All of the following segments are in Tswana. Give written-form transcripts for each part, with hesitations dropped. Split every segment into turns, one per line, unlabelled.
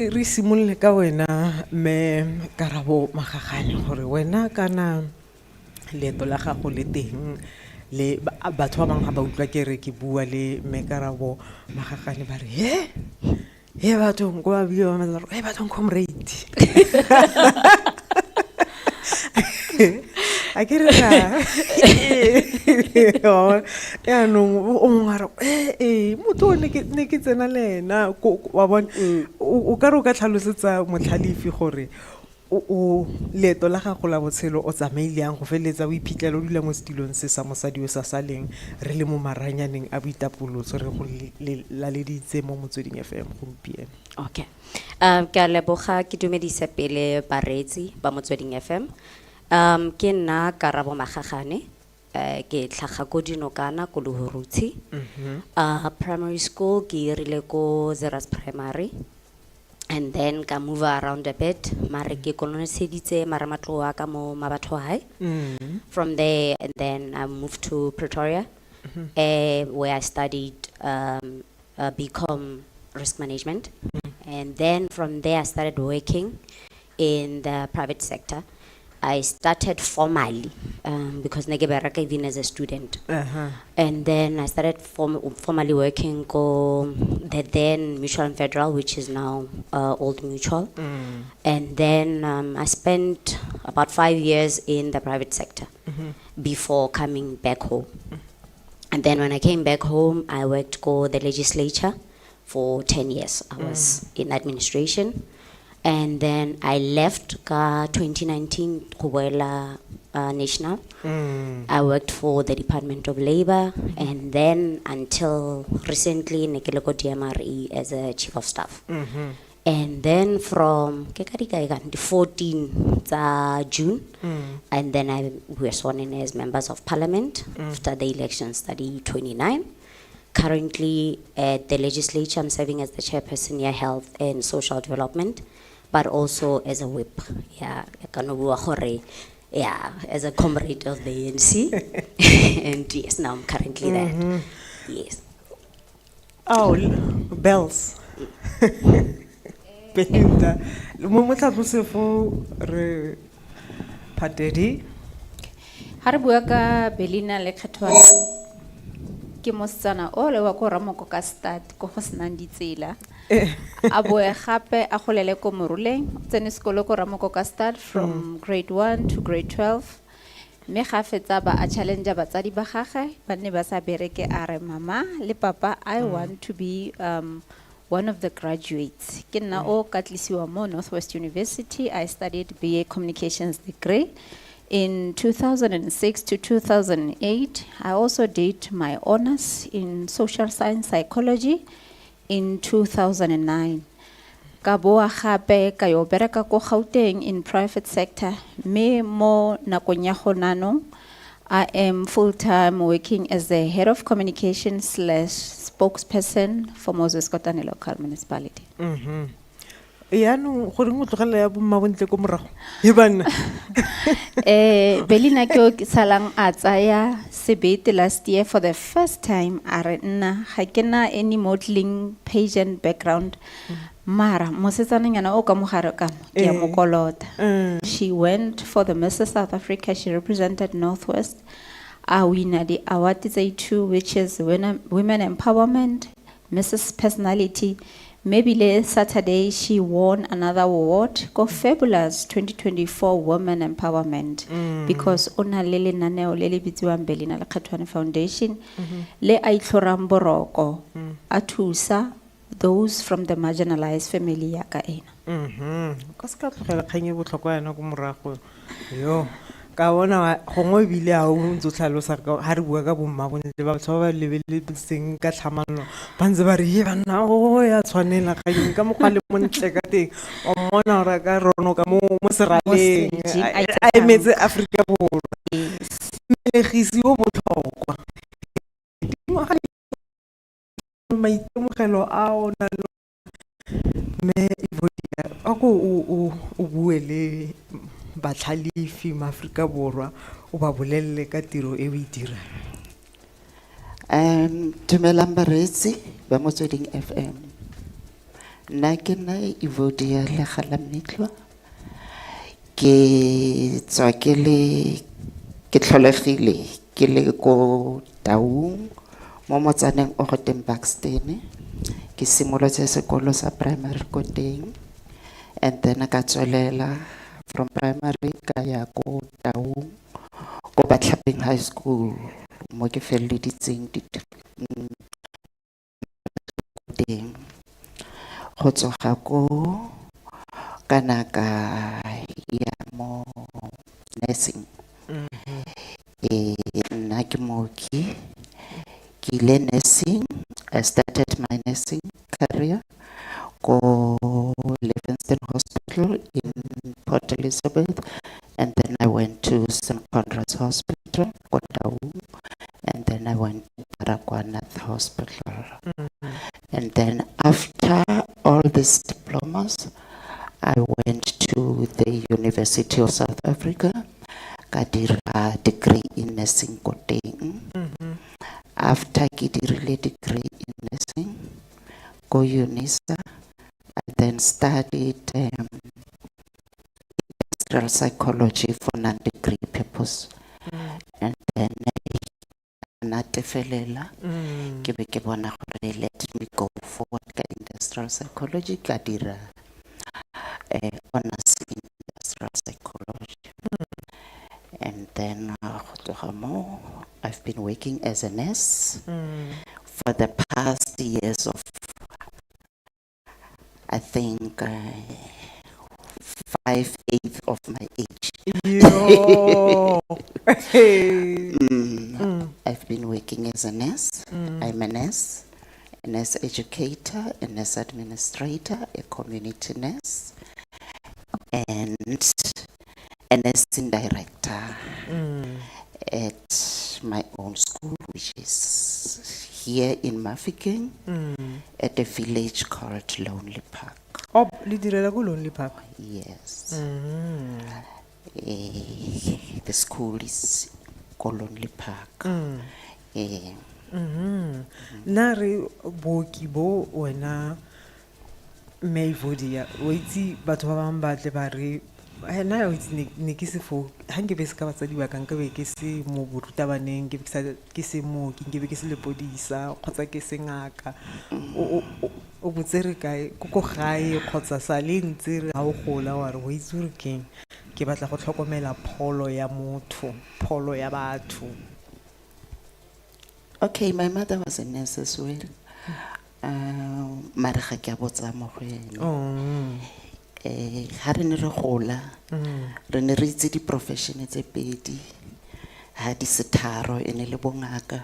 Re simolole ka wena, mme Karabo Magagane, gore wena kana leeto la gago le teng le batho ba bangwe ga ba utlwa ke re ke bua le mme Karabo Magagane, ba re, "He he bathong," ko ba bile ba ba re, "He bathong, comrade." A ke re ra yaanong o mongwe a re, "Ee, motho o ne ke tsena le ena wa bona." O ka re o ka tlhalosetsa motlhalefi gore o leeto la gago la botshelo o tsamaile yang go feleletsa o iphitlhela o dula mo setilong se sa mosadi o sa saleng, re le mo maranyaneng a boitapoloso, re go laleditse mo Motsweding FM gompieno.
Okay. Ke a leboga, ke dumedise pele bareetsi ba Motsweding FM. Ke nna Karabo Magagane. Ke tlhaga ko Dinokana ko Lehurutshe. Primary school ke irile ko Zeras Primary. And then ka move around a bit, mare ke konoseditse marematlou a ka mo Mabatho High. From there, and then I moved to Pretoria, where I studied BCom Risk Management. And then from there, I started working in the private sector. I started formally because ne ke bereka even as a student. And then I started formally working ko the then Mutual and Federal, which is now Old Mutual. And then I spent about 5 years in the private sector before coming back home. And then when I came back home, I worked for the legislature for 10 years. I was in administration. And then I left ka 2019 go boela national. I worked for the Department of Labor and then until recently ne ke le ko DMRE as a chief of staff. And then from ke ka di kae kante 14 tsa June, and then I we were sworn in as members of parliament after the election study 29. Currently at the legislature, I'm serving as the chairperson, yeah, health and social development, but also as a whip. Yeah, ka no bua gore, yeah, as a comrade of the ANC. And yes, now I'm currently that. Yes.
Oh, bells. Belinda. Mo tlhatlose fo re Phatedi.
Ha re bua ka Belina Lekgethwane, ke mosetsana o le wa ko Ramoko ka start ko go senang ditsela. A boe gape a golele ko Moruleng, o tsene sekolo ko Ramoko ka start from grade 1 to grade 12. Mme ga fetsa ba a challenge batsadi ba gagwe ba ne ba sa bereke, a re, "Mama le papa, I want to be one of the graduates." Ke nna o ka tlisiwa mo Northwest University. I studied BA Communications degree. In 2006 to 2008, I also did my honors in social science psychology in 2009. Ka boa gape ka yo bereka ko Gauteng in private sector, mme mo nakong ya go nanong, I am full-time working as the head of communication slash spokesperson for Moses Kotane Local Municipality.
Yaanong goreng o tlogelela ya bomma bontle ko morago e banna?
Belina ke o ke salang a tsaya sebete last year for the first time, a re, "Nna ga ke na any modeling pageant background, mara mosetsananyana o ka mogare ka mo ke a mo kolota." She went for the Mrs South Africa. She represented Northwest, a wina di award tse two, which is women empowerment, Mrs Personality. Maybe le Saturday she won another award go Fabulous 2024 Women Empowerment, because o na le lenaneo le le bitsiwang Belina Lekgethwane Foundation, le a itlhorang boroko a thusa those from the marginalized family ya ka ena.
O ka se ka tlogela kgang e botlhokwa yana ko morago yo ka bona gongwe ebile ga o ntse o tlhalosa ga re bua ka bomma bontle, batho ba ba lebeletseng ka tlhamallo ba ntse ba re, "E banna, o ya tshwanela kgang ka mokgwa le montle ka teng." O mmona gore a ka ronoka mo seraleng
stage, a
a emetse Aforika Borwa. Mmelegisi o botlhokwa dingwaga di maitemogelo a o nang le, mme Evodia, a ko o bue le batlhalefi ma Aforika Borwa, o ba bolelele ka tiro e o e dirang.
Dumelang bareetsi ba Motsweding FM. Nna ke nna Evodia Legalametlwa. Ke tswa ke le ke tlholegile ke le ko Taung mo motsaneng o go teng Buxton. Ke simolotse sekolo sa primary ko teng and then ka tswelela from primary ka ya ko Taung ko Batlhaping High School mo ke feleleditseng teng. Go tsoga ko kana ka ya mo nursing. Nna ke mooki. Ke ile nursing. I started my nursing career ko Livingston Hospital in Port Elizabeth, and then I went to St. Conrad's Hospital, ko Taung, and then I went to Baragwanath Hospital. And then after all these diplomas, I went to the University of South Africa, ka dira degree in nursing ko teng. After ke dirile degree in nursing ko UNISA, I then studied industrial psychology for non-degree purpose. And then natefelela ke be ke bona gore let me go forward ka industrial psychology, ka dira honors in industrial psychology. And then go tloga moo, I've been working as a nurse for the past years of, I think, 5/8 of my age.
Yo. Hey.
I've been working as a nurse. I'm a nurse educator, a nurse administrator, a community nurse, and a nursing director at my own school, which is here in Mafikeng, at a village called Lonely Park.
Oh, le direla ko Lonely Park.
Yes. The school is called Lonely Park.
Nna re booki bo wena mme Evodia, o itse batho ba bangwe ba tle ba re, "Eh, nna o itse ne ke se foo, ga nke be se ka batsadi ba ka, nka be ke se mo borutabaneng, ke be ke se mooki, nke be ke se lepodisa kgotsa ke se ngaka." O botsere kae, ko gae kgotsa sa le ntse re ga o gola wa re o itse gore keng, ke batla go tlhokomela pholo ya motho, pholo ya batho?
Okay, my mother was a nurse as well. Mare ga ke a botsa mo go ene. Ha re ne re gola, re ne re itse di-profession tse pedi, ha di se tharo, e ne le bongaka,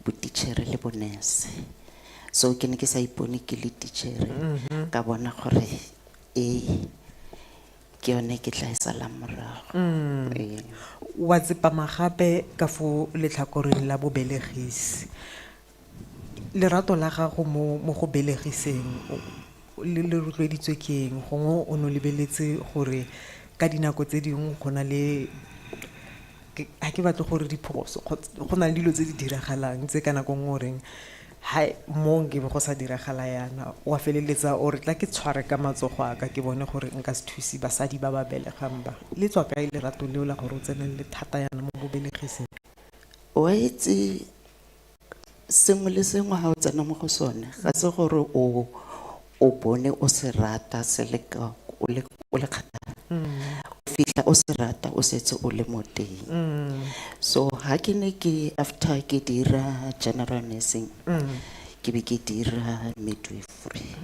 botitjhere le bonurse. So ke ne ke sa ipone ke le titjhere, ka bona gore e ke yone ke tla e salang morago. Ee.
Wa tsepama gape ka fo letlhakoreng la bobelegisi. Lerato la gago mo go belegiseng le rotloeditswe ke eng? Gongwe o ne o lebeletse gore ka dinako tse dingwe go na le, ha ke batle gore diphoso, go na le dilo tse di diragalang tse ka nako nngwe o reng, hai, mo nke be go sa diragala yana, wa feleletsa o re tla ke tshware ka matsogo a ka ke bone gore nka se thuse basadi ba ba belegang ba. Le tswa kae lerato leo la gore o tsenelele thata yana mo bobelegiseng?
Wa itse sengwe le sengwe ha o tsena mo go sone, ga se gore o bone o se rata se le ka, o le kgakala. O fitlha o se rata o setse o le mo teng. So ha ke ne ke after ke dira general nursing, ke be ke dira midwifery.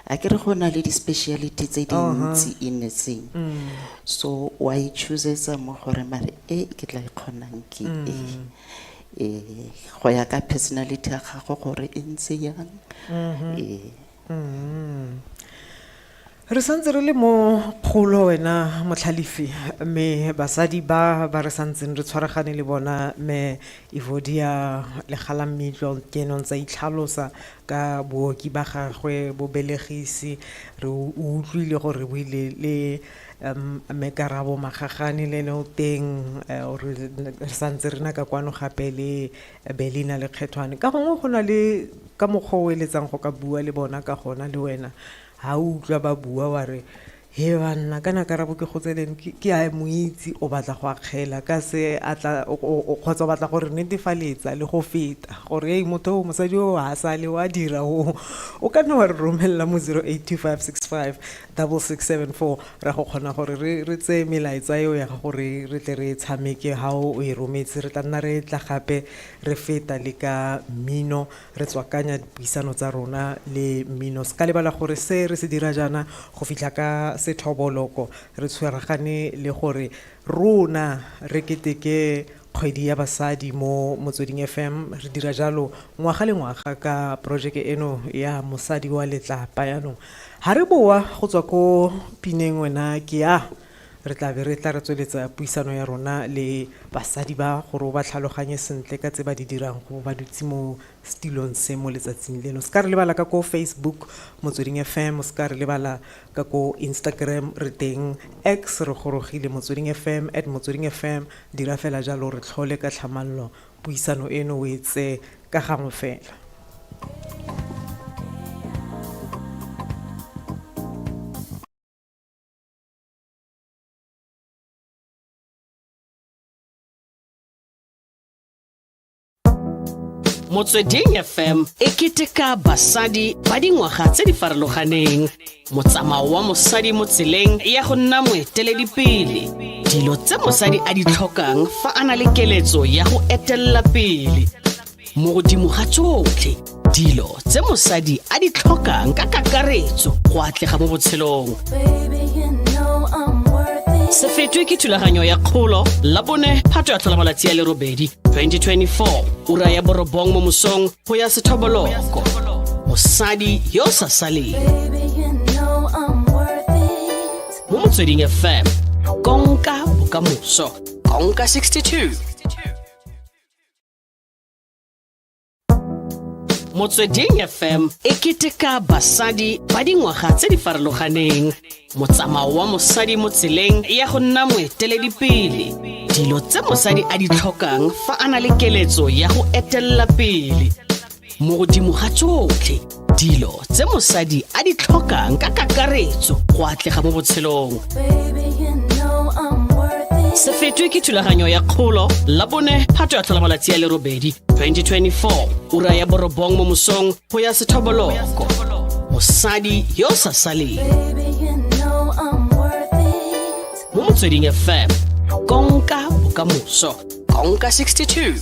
A ke re go na le di-speciality tse dintsi in nursing. So wa e choosetsa mo gore mare e ke tla e kgonang ke e. Go ya ka personality ya gago gore e ntse yang.
Re santse re le mo kgolo wena motlhalefi, mme basadi ba ba re santseng re tshwaragane le bona, mme Evodia Legalametlwa ke ene o ntse a itlhalosa ka booki ba gagwe, bobelegisi. Re o utlwile gore re buile le mme Karabo Magagane le ene o teng, re santse re na ka kwano gape le Belina Lekgethwane. Ka gongwe go na le ka mokgwa o eletsang go ka bua le bona ka gona le wena. Ha o utlwa ba bua wa re he banna kana karabo ke gotseleng ke a mo itse o batla go akgela ka se a tla kgotsa o batla gore netefaletsa le go feta gore ei motho o mosadi o a sale o a dira o o ka nna wa re romelela mo 082565 6674 ra go kgona gore re tseye melaetsa eo ya gago re tle re tshameke ha o e rometse. Re tla nna re tla gape re feta le ka mmino, re tswakanya dipuisano tsa rona le mmino. Se ka lebala gore se re se dira jaana go fitlha ka sethoboloko, re tshwaragane le gore rona re keteke kgwedi ya basadi mo Motsweding FM. Re dira jalo ngwaga le ngwaga ka projeke eno ya Mosadi wa Letlapa. Yaanong ga re boa go tswa ko pineng wena ke ya re tla be re tla re tsweletsa puisano ya rona le basadi ba gore o ba tlhaloganye sentle ka tse ba di dirang go ba dutse mo setilong se mo letsatsing leno. Se ka re lebala ka ko Facebook Motsweding FM, se ka re lebala ka ko Instagram re teng, X re gorogile Motsweding FM, @MotswedingFM. Dira fela jalo re tlhole ka tlhamallo puisano eno o e tseye ka gangwe fela.
Motsweding FM e keteka basadi ba dingwaga tse di farologaneng, motsamao wa mosadi mo tseleng ya go nna moeteledipele, dilo tse mosadi a di tlhokang fa a na le keletso ya go etelela pele, mo godimo ga tsotlhe dilo tse mosadi a di tlhokang ka kakaretso go atlega mo botshelong. Se fetwe ke thulaganyo ya kgolo la bone phato ya tlhola malatsi a le 8 2024 ura ya 9 mo mosong go ya sethoboloko. Mosadi yo o sa saleng mo Motsweding FM, konka bokamoso, konka 62. Motsweding FM e keteka basadi ba dingwaga tse di farologaneng, motsamao wa mosadi mo tseleng ya go nna moeteledipele, dilo tse mosadi a di tlhokang fa a na le keletso ya go etelela pele, mo godimo ga tsotlhe dilo tse mosadi a di tlhokang ka kakaretso go atlega mo botshelong. Se fetwe ke thulaganyo ya kgolo la bone phato ya tlhola malatsi a le 8 2024 ura ya 9 mo mosong go ya sethoboloko. Mosadi yo o sa saleng mo Motsweding FM, konka bokamoso, konka 62.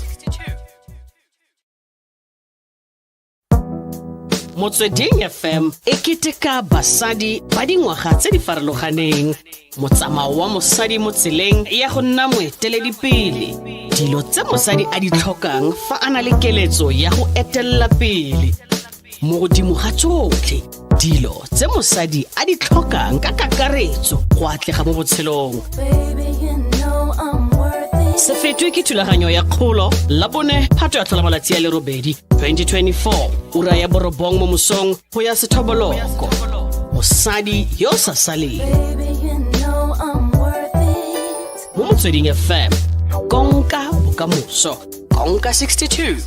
Motsweding FM e keteka basadi ba dingwaga tse di farologaneng, motsamao wa mosadi mo tseleng ya go nna moeteledipele, dilo tse mosadi a di tlhokang fa a na le keletso ya go etelela pele, mo godimo ga tsotlhe dilo tse mosadi a di tlhokang ka kakaretso go atlega mo botshelong. Se fetwe ke thulaganyo ya kgolo la bone phato ya tlhola malatsi a le 8 2024 ura ya 9 mo mosong go ya sethoboloko. Mosadi yo o sa saleng mo Motsweding FM, konka bokamoso, konka 62.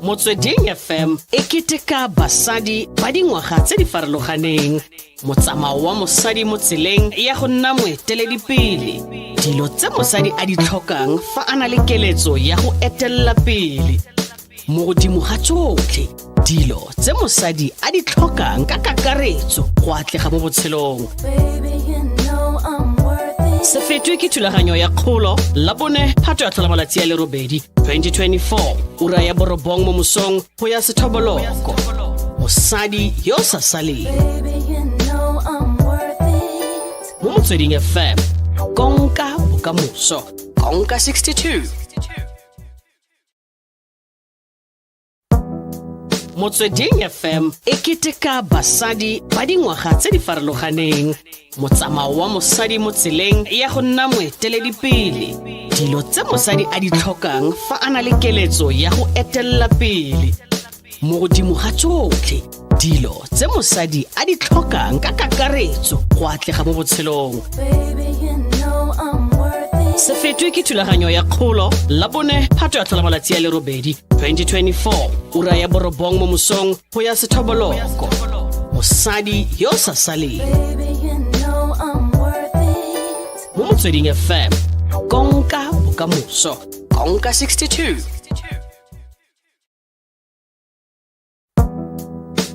Motsweding FM e keteka basadi ba dingwaga tse di farologaneng, motsamao wa mosadi mo tseleng ya go nna moeteledipele, dilo tse mosadi a di tlhokang fa a na le keletso ya go etelela pele, mo godimo ga tsotlhe dilo tse mosadi a di tlhokang ka kakaretso go atlega mo botshelong. Se fetwe ke thulaganyo ya kgolo la bone phato ya tlhola malatsi a le 8 2024 ura ya 9 mo mosong go ya sethoboloko. Mosadi yo o sa saleng mo Motsweding FM, konka bokamoso, konka 62. Motsweding FM e keteka basadi ba dingwaga tse di farologaneng, motsamao wa mosadi mo tseleng ya go nna moeteledipele, dilo tse mosadi a di tlhokang fa a na le keletso ya go etelela pele, mo godimo ga tsotlhe dilo tse mosadi a di tlhokang ka kakaretso go atlega mo botshelong. Se fetwe ke thulaganyo ya Kgolo, Labone, Phato ya tlhola malatsi a le 8 2024, ura ya 9 mo mosong go ya sethoboloko. Mosadi yo o sa saleng mo Motsweding FM, konka bokamoso, konka 62.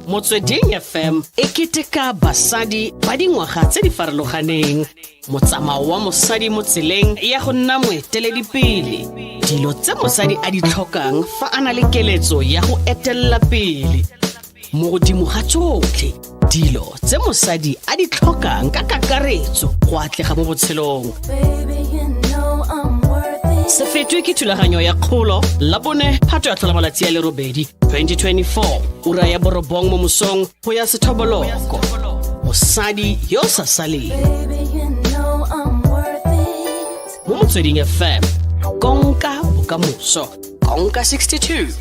Motsweding FM e keteka basadi ba dingwaga tse di farologaneng, motsamao wa mosadi mo tseleng ya go nna moeteledipele, dilo tse mosadi a di tlhokang fa a na le keletso ya go etelela pele, mo godimo ga tsotlhe, dilo tse mosadi a di tlhokang ka kakaretso go atlega mo botshelong. Se fetwe ke thulaganyo ya Kgolo, Labone, Phato ya tlhola malatsi a le 8 2024, ura ya 9 mo mosong go ya sethoboloko. Mosadi yo o sa saleng mo Motsweding FM, konka bokamoso, konka 62.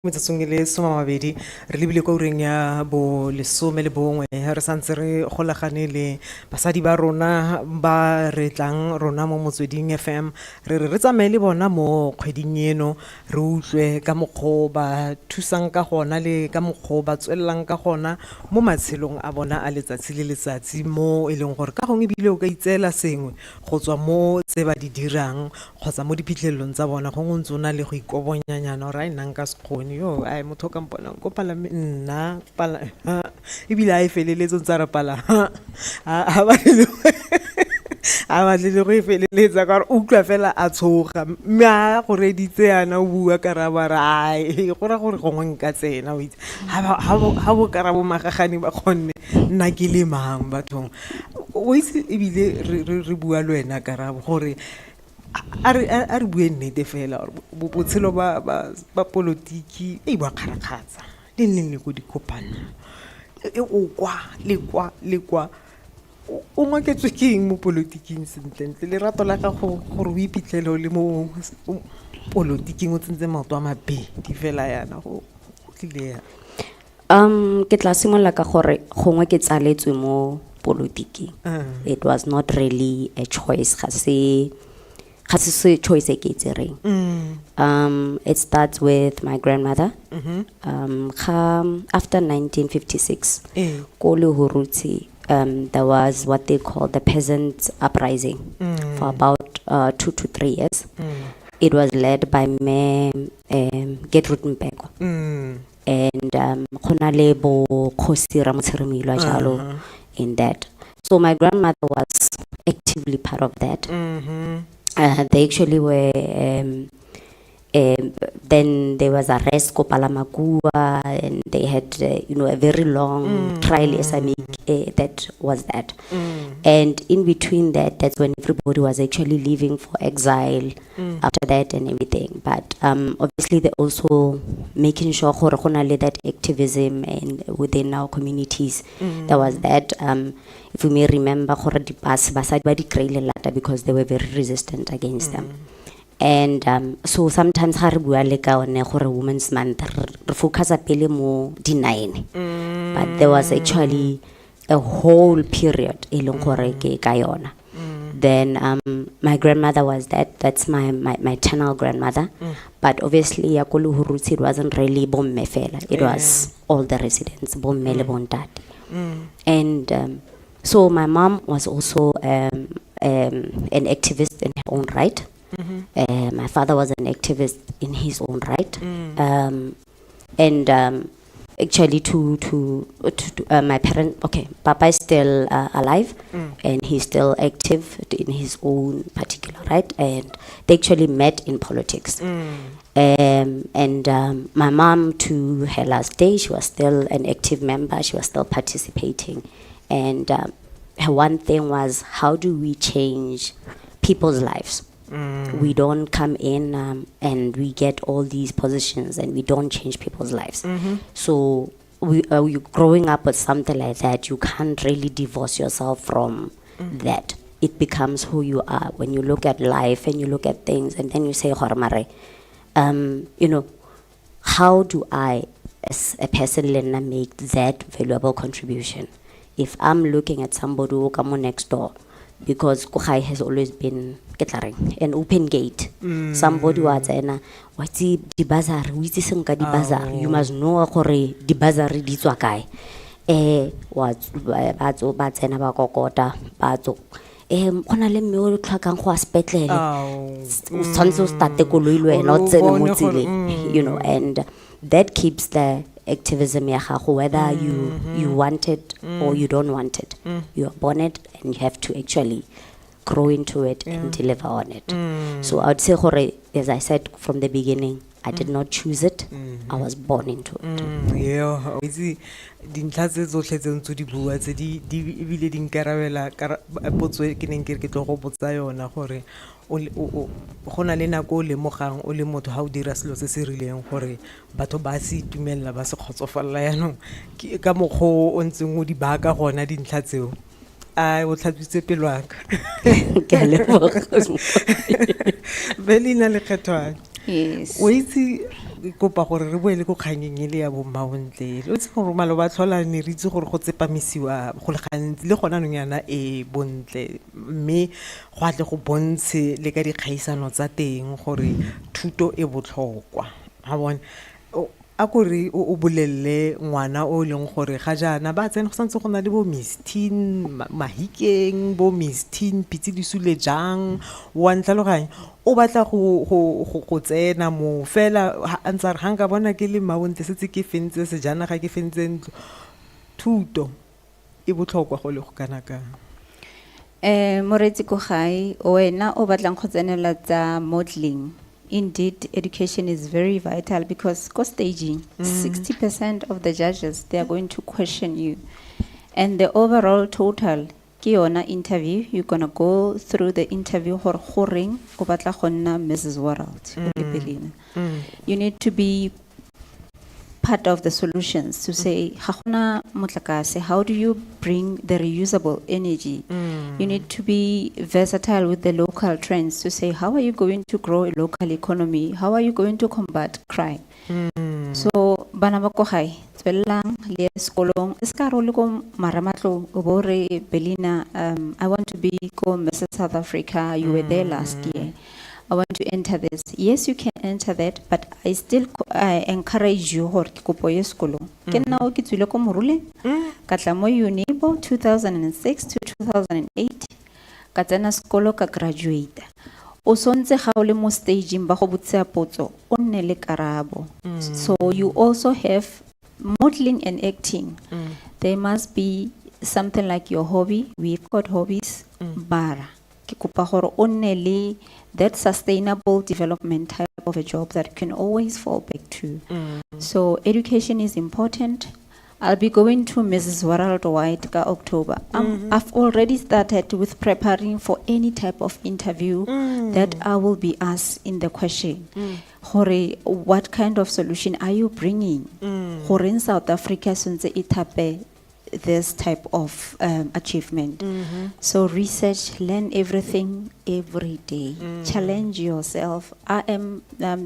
Metsotsong e le 20 re lebile kwa ureng ya bo 11, re santse re golagane le basadi ba rona ba re tlang rona mo Motsweding FM, re re re tsamaye le bona mo kgweding eno, re utlwe ka mokgwa o ba thusang ka gona le ka mokgwa o ba tswelelang ka gona mo matshelong a bona a letsatsi le letsatsi, mo e leng gore ka gongwe ebile o ka itseela sengwe go tswa mo tse ba di dirang kgotsa mo diphitlhelelong tsa bona. Gongwe o ntse o na le go ikobonyanyana gore ai, nna nka se kgone yo, ai, motho o ka mponang ko palame nna pala, ebile a e feleletse o ntse a re pala, ha batle le go e feleletsa ka gore o utlwa fela a tshoga, mme a go reditse yana o bua karabo a re ai, go raya gore gongwe nka tsena, o itse ha bo karabo magagane ba kgonne, nna ke le mang bathong, o itse. Ebile re bua le wena, Karabo, gore a re bue nnete fela gore botshelo ba politiki e ba kgarakgatsa le nneng le ko dikopano e o kwa le kwa le kwa, o ngoketswe ke eng mo politiking sentlentle? Lerato la gago gore o iphitlhele o le mo politiking, o tsentse maoto a mabedi fela yana, go tlile yang?
Ke tla simolola ka gore gongwe ke tsaletswe mo politiking. It was not really a choice. Ga se choice e ke e tsereng. It starts with my grandmother. Ga after 1956, ko Lehurutshe, there was what they call the peasant uprising for about 2 to 3 years. It was led by Me Gertrude Mpekwa. And go na le bo Kgosi Ramotshere jalo in that. So my grandmother was actively part of that. They actually were then there was arrest ko Palamakua, and they had a very long trial SME, that was that. And in between that, that's when everybody was actually leaving for exile after that and everything. But obviously they also making sure gore go na le that activism and within our communities there was that. If we may remember gore di-bus basadi ba di kry-ile lata because they were very resistant against them. And so sometimes ga re bua le ka one gore Women's Month, re focusa pele mo di-9, but there was actually a whole period e leng gore ke ka yona. Then my grandmother was that, that's my maternal grandmother. But obviously ya ko Lehurutshe, it wasn't really bomme fela, it was all the residents, bomme le bontate. And so my mom was also an activist in her own right. My father was an activist in his own right. And actually to my parent, okay, Papa is still alive and he's still active in his own particular right. And they actually met in politics. And my mom, to her last day, she was still an active member. She was still participating. And her one thing was, how do we change people's lives? We don't come in and we get all these positions and we don't change people's lives. So we growing up with something like that, you can't really divorce yourself from that. It becomes who you are when you look at life and you look at things, and then you say, "Gore mare, how do I, as a person, le nna, make that valuable contribution?" If I'm looking at somebody o ka mo next door, because ko gae has always been, ke tla reng, an open gate. Somebody wa tsena, wa itse di-bursary, o itse seng ka di-bursary. You must know gore di-bursary di tswa kae. Ba tsena ba kokota, ba tswa. Go na le mme o tlhokang go ya sepetlele.
Ao.
O tshwanetse o starte koloi le wena o
Gore o
tsene mo
bone gore,
tseleng, and that keeps the activism ya gago, whether you want it or you don't want it. You are born it and you have to actually grow into it and deliver on it. So I would say gore, as I said from the beginning, I did not choose it. I was born into it.
Yo, o itse dintlha tse tsotlhe tse ntse o di bua tse di ebile di nkarabela potso e ke neng ke re ke tlo go botsa yona gore go na le nako o lemogang o le motho ha o dira selo se se rileng gore batho ba se itumelela, ba se kgotsofalela. Yaanong ke ka mokgwa o o ntseng o di baka gona dintlha tseo, a o tlhatswitse pelo ya ka.
Ke a leboga.
Belinah Lekgethwane.
Yes.
O itse ke kopa gore re boele ko kganyeng e le ya bo mmabontle. O itse gore maloba tlhola ne re itse gore go tsepamisiwa go le gantsi le gona anong yana e bontle, mme go atle go bontshe le ka dikgaisano tsa teng gore thuto e botlhokwa. Ha bona, a kore o bolelle ngwana o e leng gore ga jaana ba tsena go santse go na le bo Miss Teen Mahikeng, bo Miss Teen Pitse di sule jang, wa ntlhaloganya, o batla go tsena mo fela, a ntse a re ga nka bona ke le mmabontle setse ke fentse sejanaga, ke fentse ntlo. Thuto e botlhokwa go le go kana kang?
Moreetsi ko gae, wena o batlang go tsenela tsa modeling, indeed education is very vital because ko staging, 60% of the judges, they are going to question you. And the overall total, ke yona interview, you're going to go through the interview gore goreng o batla go nna Mrs. World, o le Belinah. You need to be part of the solutions to say, ga gona motlakase, how do you bring the reusable energy? You need to be versatile with the local trends to say, how are you going to grow a local economy? How are you going to combat crime? So, bana ba ko gae, tswelelang le ye sekolong. E se ka re o le ko Marematlou, o bo re, Belinah, I want to be ko Mrs. South Africa, you were there last year. I want to enter this. Yes, you can enter that, but I still I encourage you gore ke kopo ye sekolong. Ke nna o ke tswile ko Moruleng, ka tla mo Unibo 2006 to 2008, ka tsena sekolo ka graduate. O sontse ga o le mo staging ba go botsa potso, o nne le karabo. So you also have modeling and acting. There must be something like your hobby. We've got hobbies. Bara. Ke kopa gore o nne le that sustainable development type of a job that you can always fall back to. So education is important. I'll be going to Mrs. World White ka October. I've already started with preparing for any type of interview that I will be asked in the question. Gore, what kind of solution are you bringing? Gore in South Africa sentse e thape this type of achievement. So research, learn everything every day. Challenge yourself. I am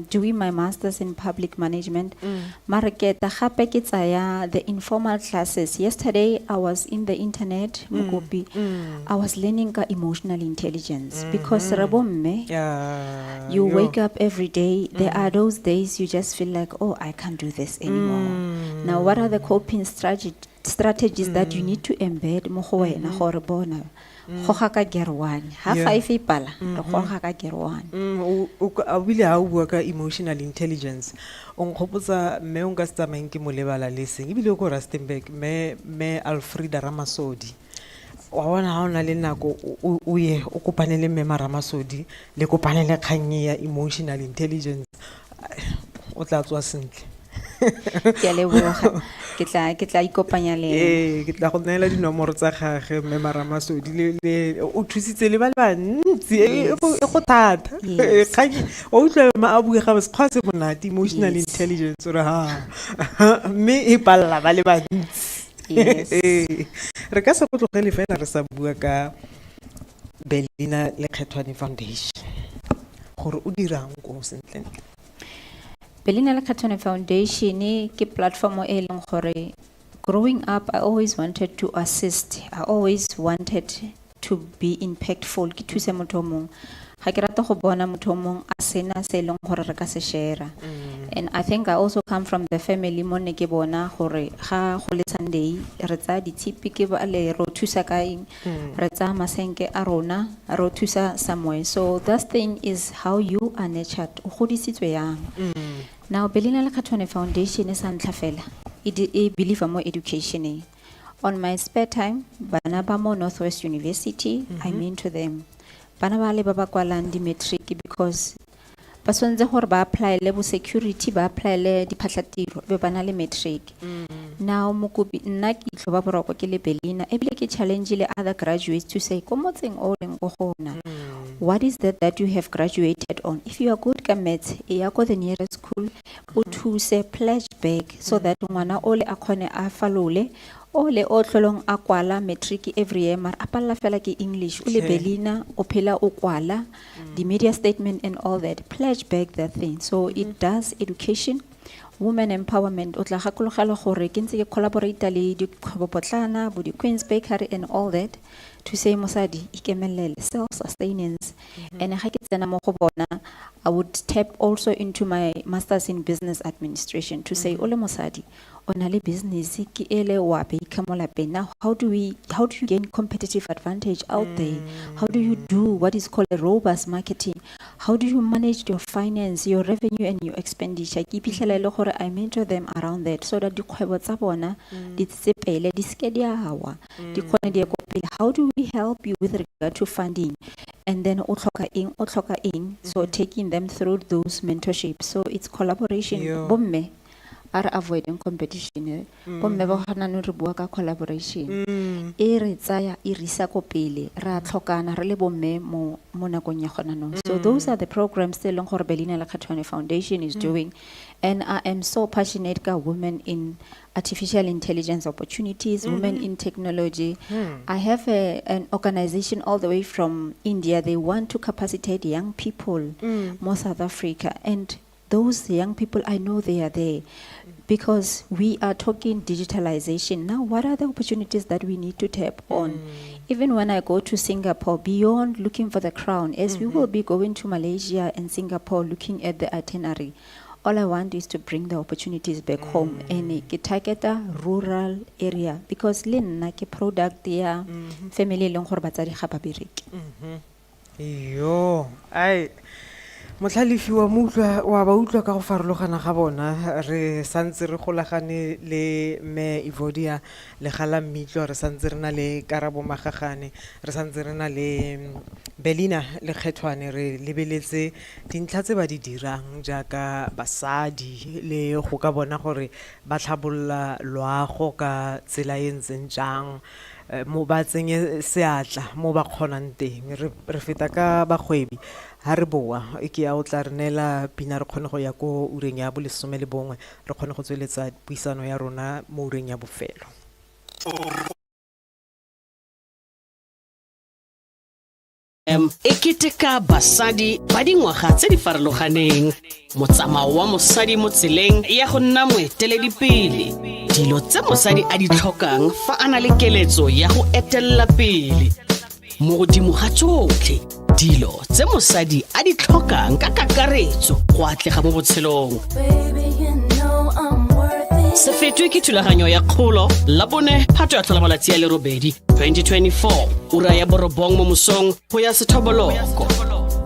doing my master's in public management. Mare ke eta gape ke tsaya the informal classes. Yesterday I was in the internet, Mokopi. I was learning ka emotional intelligence because re bomme, you wake up every day. There are those days you just feel like, oh, I can't do this anymore. Now, what are the coping strategies that you need to embed mo go wena gore bona, goga ka gear one. Ha 5 e pala, re goga ka gear one.
O bile ha o bua ka emotional intelligence, o nkgopotsa mme o nka se tsamayeng ke mo lebala le seng, ebile o ko Rustenburg, mme Alfreda Ramasodi. Wa bona ha o na le nako, o ye o kopane le mme Ramasodi, le kopane le kgang e ya emotional intelligence, o tla tswa sentle.
Ke a leboga. Ke tla ikopanya le ena.
Ee, ke tla go neela dinomoro tsa gagwe, mme Ramasodi, le o thusitse le ba le bantsi. E go thata. Kgang e, wa utlwa ma a bue ga sekgwa se monate, emotional intelligence, o re ha. Mme e palla ba le bantsi. Ee, re ka se go tlogele fela re sa bua ka Belinah Lekgethwane Foundation. Gore o dirang ko sentlentle?
Belinah Lekgethwane Foundation ke platform e leng gore Growing up, I always wanted to assist. I always wanted to be impactful. Ke thuse motho o mongwe. Ga ke rate go bona motho o mongwe a sena se e leng gore re ka se share-a. And I think I also come from the family mo ne ke bona gore ga go le Sunday re tsaya ditshipi ke ba le ro thusa ka eng, re tsaya masenke a rona ro thusa somewhere. So that thing is how you are nurtured. O godisitswe yang. Now Berlina Lekgethwane Foundation e sa ntlha fela e believe mo education. On my spare time, bana ba mo Northwest University, I mean to them. Bana ba le ba ba kwalang di-matric because ba tshwanetse gore ba apply-ele bo security, ba apply-ele diphatlhatiro, be ba na le matric. Now mokopi nna ke itlo ba boroko ke le Berlina, ebile ke challenge le other graduates to say ko motseng o leng ko go ona, what is that that you have graduated on? If you are good ka maths, e ya ko the nearest school, o thuse pledge back so that ngwana ole a kgone a falole, ole o tlholong a kwala matric every year mara a palla fela ke English, o le Berlina o phela o kwala the media statement and all that, pledge back that thing. So it does education, women empowerment. O tla gakologelwa gore ke ntse ke collaborate le dikgwebopotlana bo di-Queens Bakery and all that to say mosadi ikemelele, self sustenance. And ga ke tsena mo go bona, I would tap also into my masters in business administration to say o le mosadi o na le business ke ele wa baker mo lapeng. Now how do you gain competitive advantage out there? How do you do what is called a robust marketing? How do you manage your finance, your revenue and your expenditure? Ke iphitlhela e le gore I mentor them around that so that dikgwebo tsa bona di tsepele, di seke di a wa, di kgone di ye ko pele. How do we help you with regard to funding? And then o tlhoka eng, o tlhoka eng? So taking them through those mentorships. So it's collaboration.
Yo.
Bomme a re avoiding competition, eh. Bomme ba gona nou re bua ka collaboration. E re tsaya e re isa ko pele, re a tlhokana re le bomme mo nakong ya gona nou. So those are the programs tse e leng gore Berlina Lekgethwane Foundation is doing. And I am so passionate ka women in artificial intelligence opportunities, women in technology. I have an organization all the way from India. They want to capacitate young people mo South Africa. And those young people, I know they are there because we are talking digitalization. Now, what are the opportunities that we need to tap on? Even when I go to Singapore, beyond looking for the crown, as we will be going to Malaysia and Singapore looking at the itinerary, all I want is to bring the opportunities back home. And ke targeta rural area because le nna ke product ya family e leng gore batsadi ga ba bereke.
Yo, ai motlhalefi wa mo utlwa, wa ba utlwa ka go farologana ga bona. Re santse re golagane le mme Evodia Legala Mmitlwa, re santse re na le Karabo Magagane, re santse re na le Berlina Lekgethwane. Re lebeletse dintlha tse ba di dirang jaaka basadi le go ka bona gore ba tlhabolola loago ka tsela e ntseng jang, mo ba tsenye seatla mo ba kgonang teng. Re feta ka bagwebi ha re boa e ke ya o tla re neela pina re kgone go ya ko ureng ya bo 11 re kgone go tsweletsa puisano ya rona mo ureng ya bofelo.
E keteka basadi ba dingwaga tse di farologaneng, motsamao wa mosadi mo tseleng ya go nna moeteledipele, dilo tse mosadi a di tlhokang fa a na le keletso ya go etelela pele, mo godimo ga tsotlhe dilo tse mosadi a di tlhokang ka kakaretso go atlega mo botshelong.
Baby, you know I'm worth it.
Se fetwe ke thulaganyo ya kgolo la bone phato ya tlhola malatsi a le 8 2024 ura ya 9 mo mosong go ya sethoboloko.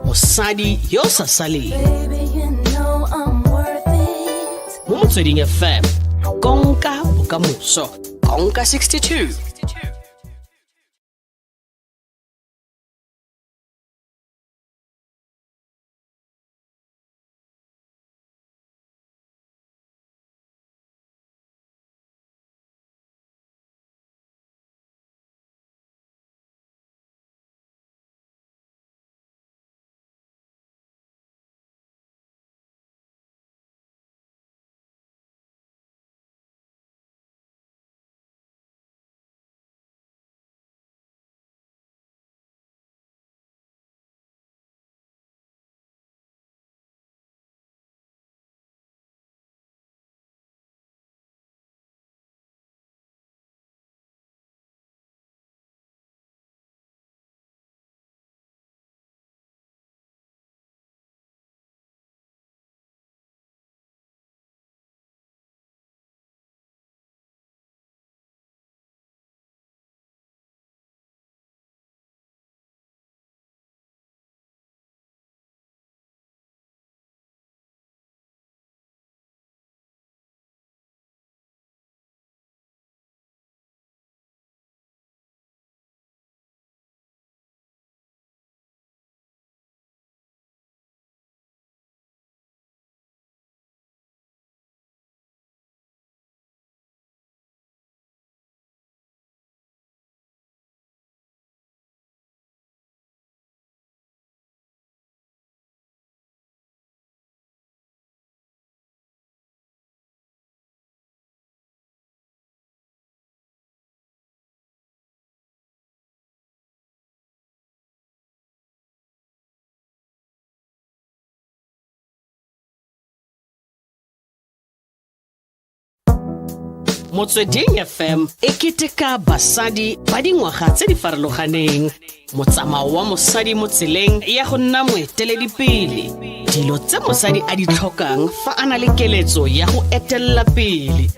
Mosadi yo o sa saleng.
Baby, you know I'm worth it.
Mo Motsweding FM, konka bokamoso, konka 62. Motsweding FM e keteka basadi ba dingwaga tse di farologaneng. Motsamao wa mosadi mo tseleng ya go nna moeteledipele. Dilo tse mosadi a di tlhokang fa a na le keletso ya go etelela pele.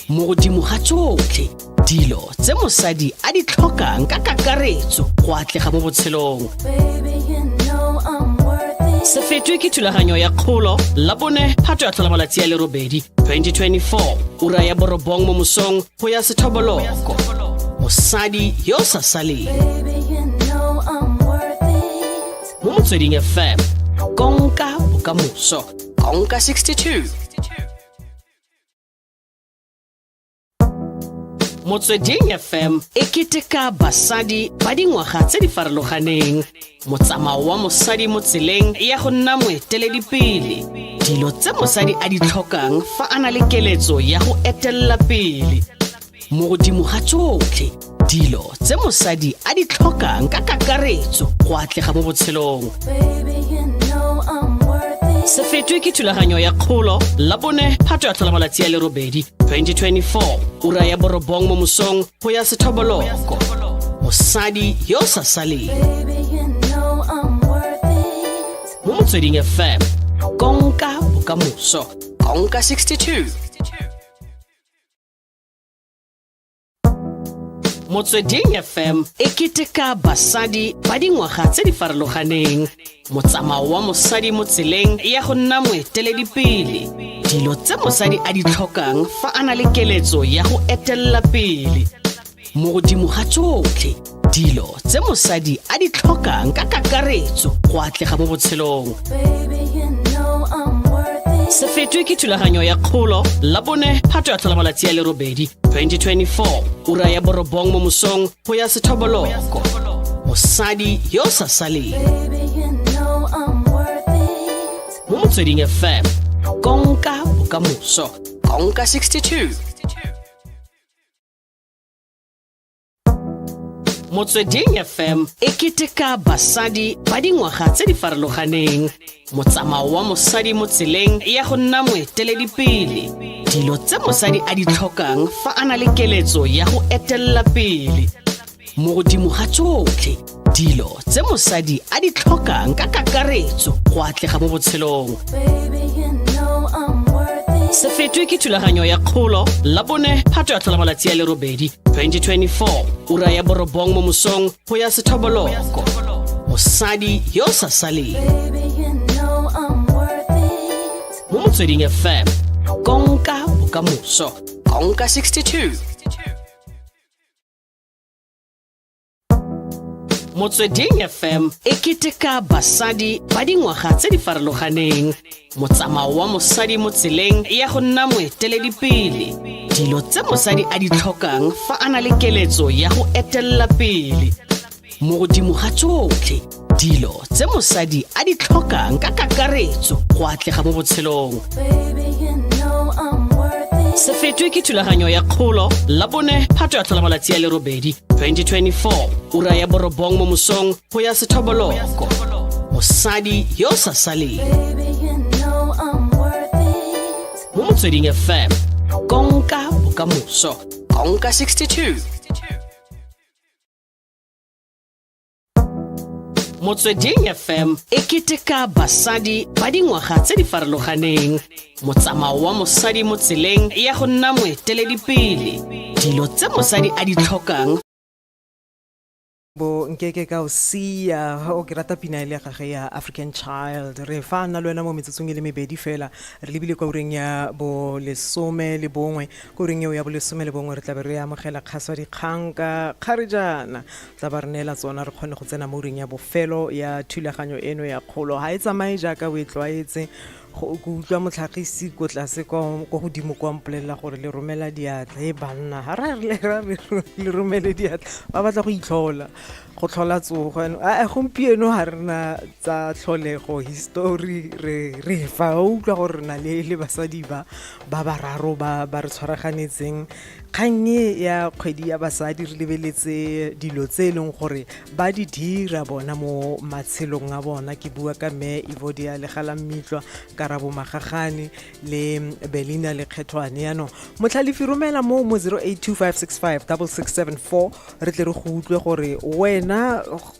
Mo godimo ga tsotlhe, dilo tse mosadi a di tlhokang ka kakaretso go atlega mo botshelong.
Baby, you know I'm worth it.
Se fetwe ke thulaganyo ya kgolo Labone Phato ya tlhola malatsi a le robedi 2024 ura ya borobong mo mosong go ya sethoboloko. Mosadi yo o sa saleng.
Baby, you know I'm worth it.
Mo Motsweding FM, konka bokamoso, konka 62. Motsweding FM e keteka basadi ba dingwaga tse di farologaneng. Motsamao wa mosadi mo tseleng ya go nna moeteledipele. Dilo tse mosadi a di tlhokang fa a na le keletso ya go etelela pele. Mo godimo ga tsotlhe, dilo tse mosadi a di tlhokang ka kakaretso go atlega mo botshelong.
Baby, you know I'm worth it.
Se fetwe ke thulaganyo ya kgolo Labone Phato ya tlhola malatsi a le robedi 2024 ura ya borobong mo mosong go ya sethoboloko. Mosadi yo o sa saleng.
Baby, you know I'm worth it.
Mo Motsweding FM, konka bokamoso, konka 62. Motsweding FM e keteka basadi ba dingwaga tse di farologaneng. Motsamao wa mosadi mo tseleng ya go nna moeteledipele. Dilo tse mosadi a di tlhokang fa a na le keletso ya go etelela pele. Mo godimo ga tsotlhe, dilo tse mosadi a di tlhokang ka kakaretso go atlega mo botshelong.
Baby, you know I'm worth it.
Se fetwe ke thulaganyo ya kgolo Labone Phato ya tlhola malatsi a le robedi 2024 ura ya borobong mo mosong go ya sethoboloko. Mosadi yo o sa saleng.
Baby, you know I'm worth it.
Mo Motsweding FM, konka bokamoso, konka 62. Motsweding FM e keteka basadi ba dingwaga tse di farologaneng. Motsamao wa mosadi mo tseleng ya go nna moeteledipele. Dilo tse mosadi a di tlhokang fa a na le keletso ya go etelela pele. Mo godimo ga tsotlhe, dilo tse mosadi a di tlhokang ka kakaretso go atlega mo botshelong.
Baby, you know I'm worth it.
Se fetwe ke thulaganyo ya kgolo Labone Phato ya tlhola malatsi a le robedi 2024 ura ya borobong mo mosong go ya sethoboloko. Mosadi yo o sa saleng.
Baby, you know I'm worth it.
Mo Motsweding FM, konka bokamoso, konka 62. Motsweding FM e keteka basadi ba dingwaga tse di farologaneng. Motsamao wa mosadi mo tseleng ya go nna moeteledipele. Dilo tse mosadi a di tlhokang fa a na le keletso ya go etelela pele. Mo godimo ga tsotlhe, dilo tse mosadi a di tlhokang ka kakaretso go atlega mo botshelong.
Baby, you know I'm worth it.
Se fetwe ke thulaganyo ya kgolo Labone Phato ya tlhola malatsi a le robedi 2024 ura ya borobong mo mosong go ya sethoboloko. Mosadi yo o sa saleng.
Baby, you know I'm worth it.
Mo Motsweding FM, konka bokamoso, konka 62. Motsweding FM e keteka basadi ba dingwaga tse di farologaneng. Motsamao wa mosadi mo tseleng ya go nna moeteledipele. Dilo tse mosadi a di tlhokang
Bo nkeke ka o sia o ke rata pina e le ya gage ya African Child. Re fa nna le wena mo metsotsong e le mebedi fela re lebile kwa ureng ya bolesome le bongwe. Ko ureng eo ya bolesome le bongwe re tlabe re amogela kgaso ya dikgang ka kgare jaana, tla ba re neela tsona re kgone go tsena mo ureng ya bofelo ya thulaganyo eno ya kgolo. Ga e tsamaye jaaka o e tlwaetse. Go ke utlwa motlhagisi ko tlase kwa ko godimo kwa mpolelela gore le romela diatla. E banna ga ra re le romele diatla, ba batla go itlhola. Go tlhola tsogo yanong a gompieno ga re na tsa tlholego histori re re fa o utlwa gore re na le le basadi ba ba bararo ba ba re tshwaraganetseng kgang e ya kgwedi ya basadi re lebeletse dilo tse e leng gore ba di dira bona mo matshelong a bona. Ke bua ka mme Evodia Legalammitlwa, Karabo Magagane le Belina Lekgethwane. Yaanong motlhalefi romela mo mo 0825656674 re tle re go utlwe gore wena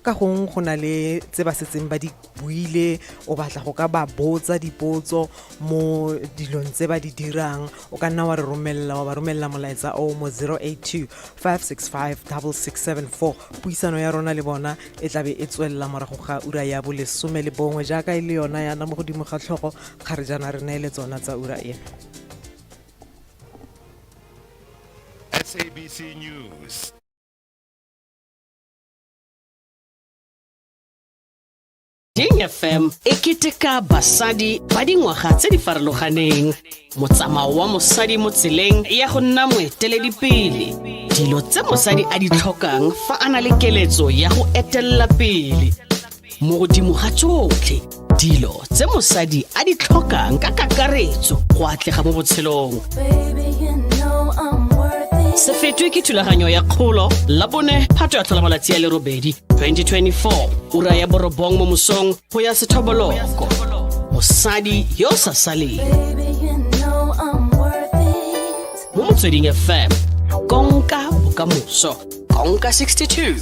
ka gong go na le tse ba setseng ba di buile, o batla go ka ba botsa dipotso mo dilong tse ba di dirang, o ka nna wa re romelela wa ba romelela molaetsa o mo 082 565 6674. Puisano ya rona le bona e tlabe e tswelela morago ga ura ya bolesome le bongwe jaaka e le yona yana mo godimo ga tlhogo ga re jaana re neele tsona tsa ura eno.
SABC News.
Ding FM e keteka basadi ba dingwaga tse di farologaneng, motsamao wa mosadi mo tseleng ya go nna moeteledipele, dilo tse mosadi a di tlhokang fa a na le keletso ya go etelela pele, mo godimo ga tsotlhe dilo tse mosadi a di tlhokang ka kakaretso go atlega mo botshelong.
Baby, you know I'm worth it.
Se fetwe ke thulaganyo ya kgolo la bone phato ya tlhola malatsi a le robedi 2024 ura ya borobong mo mosong go ya sethoboloko. Mosadi yo o sa saleng
Baby, you know I'm worth it.
mo Motsweding FM, konka bokamoso, konka 62.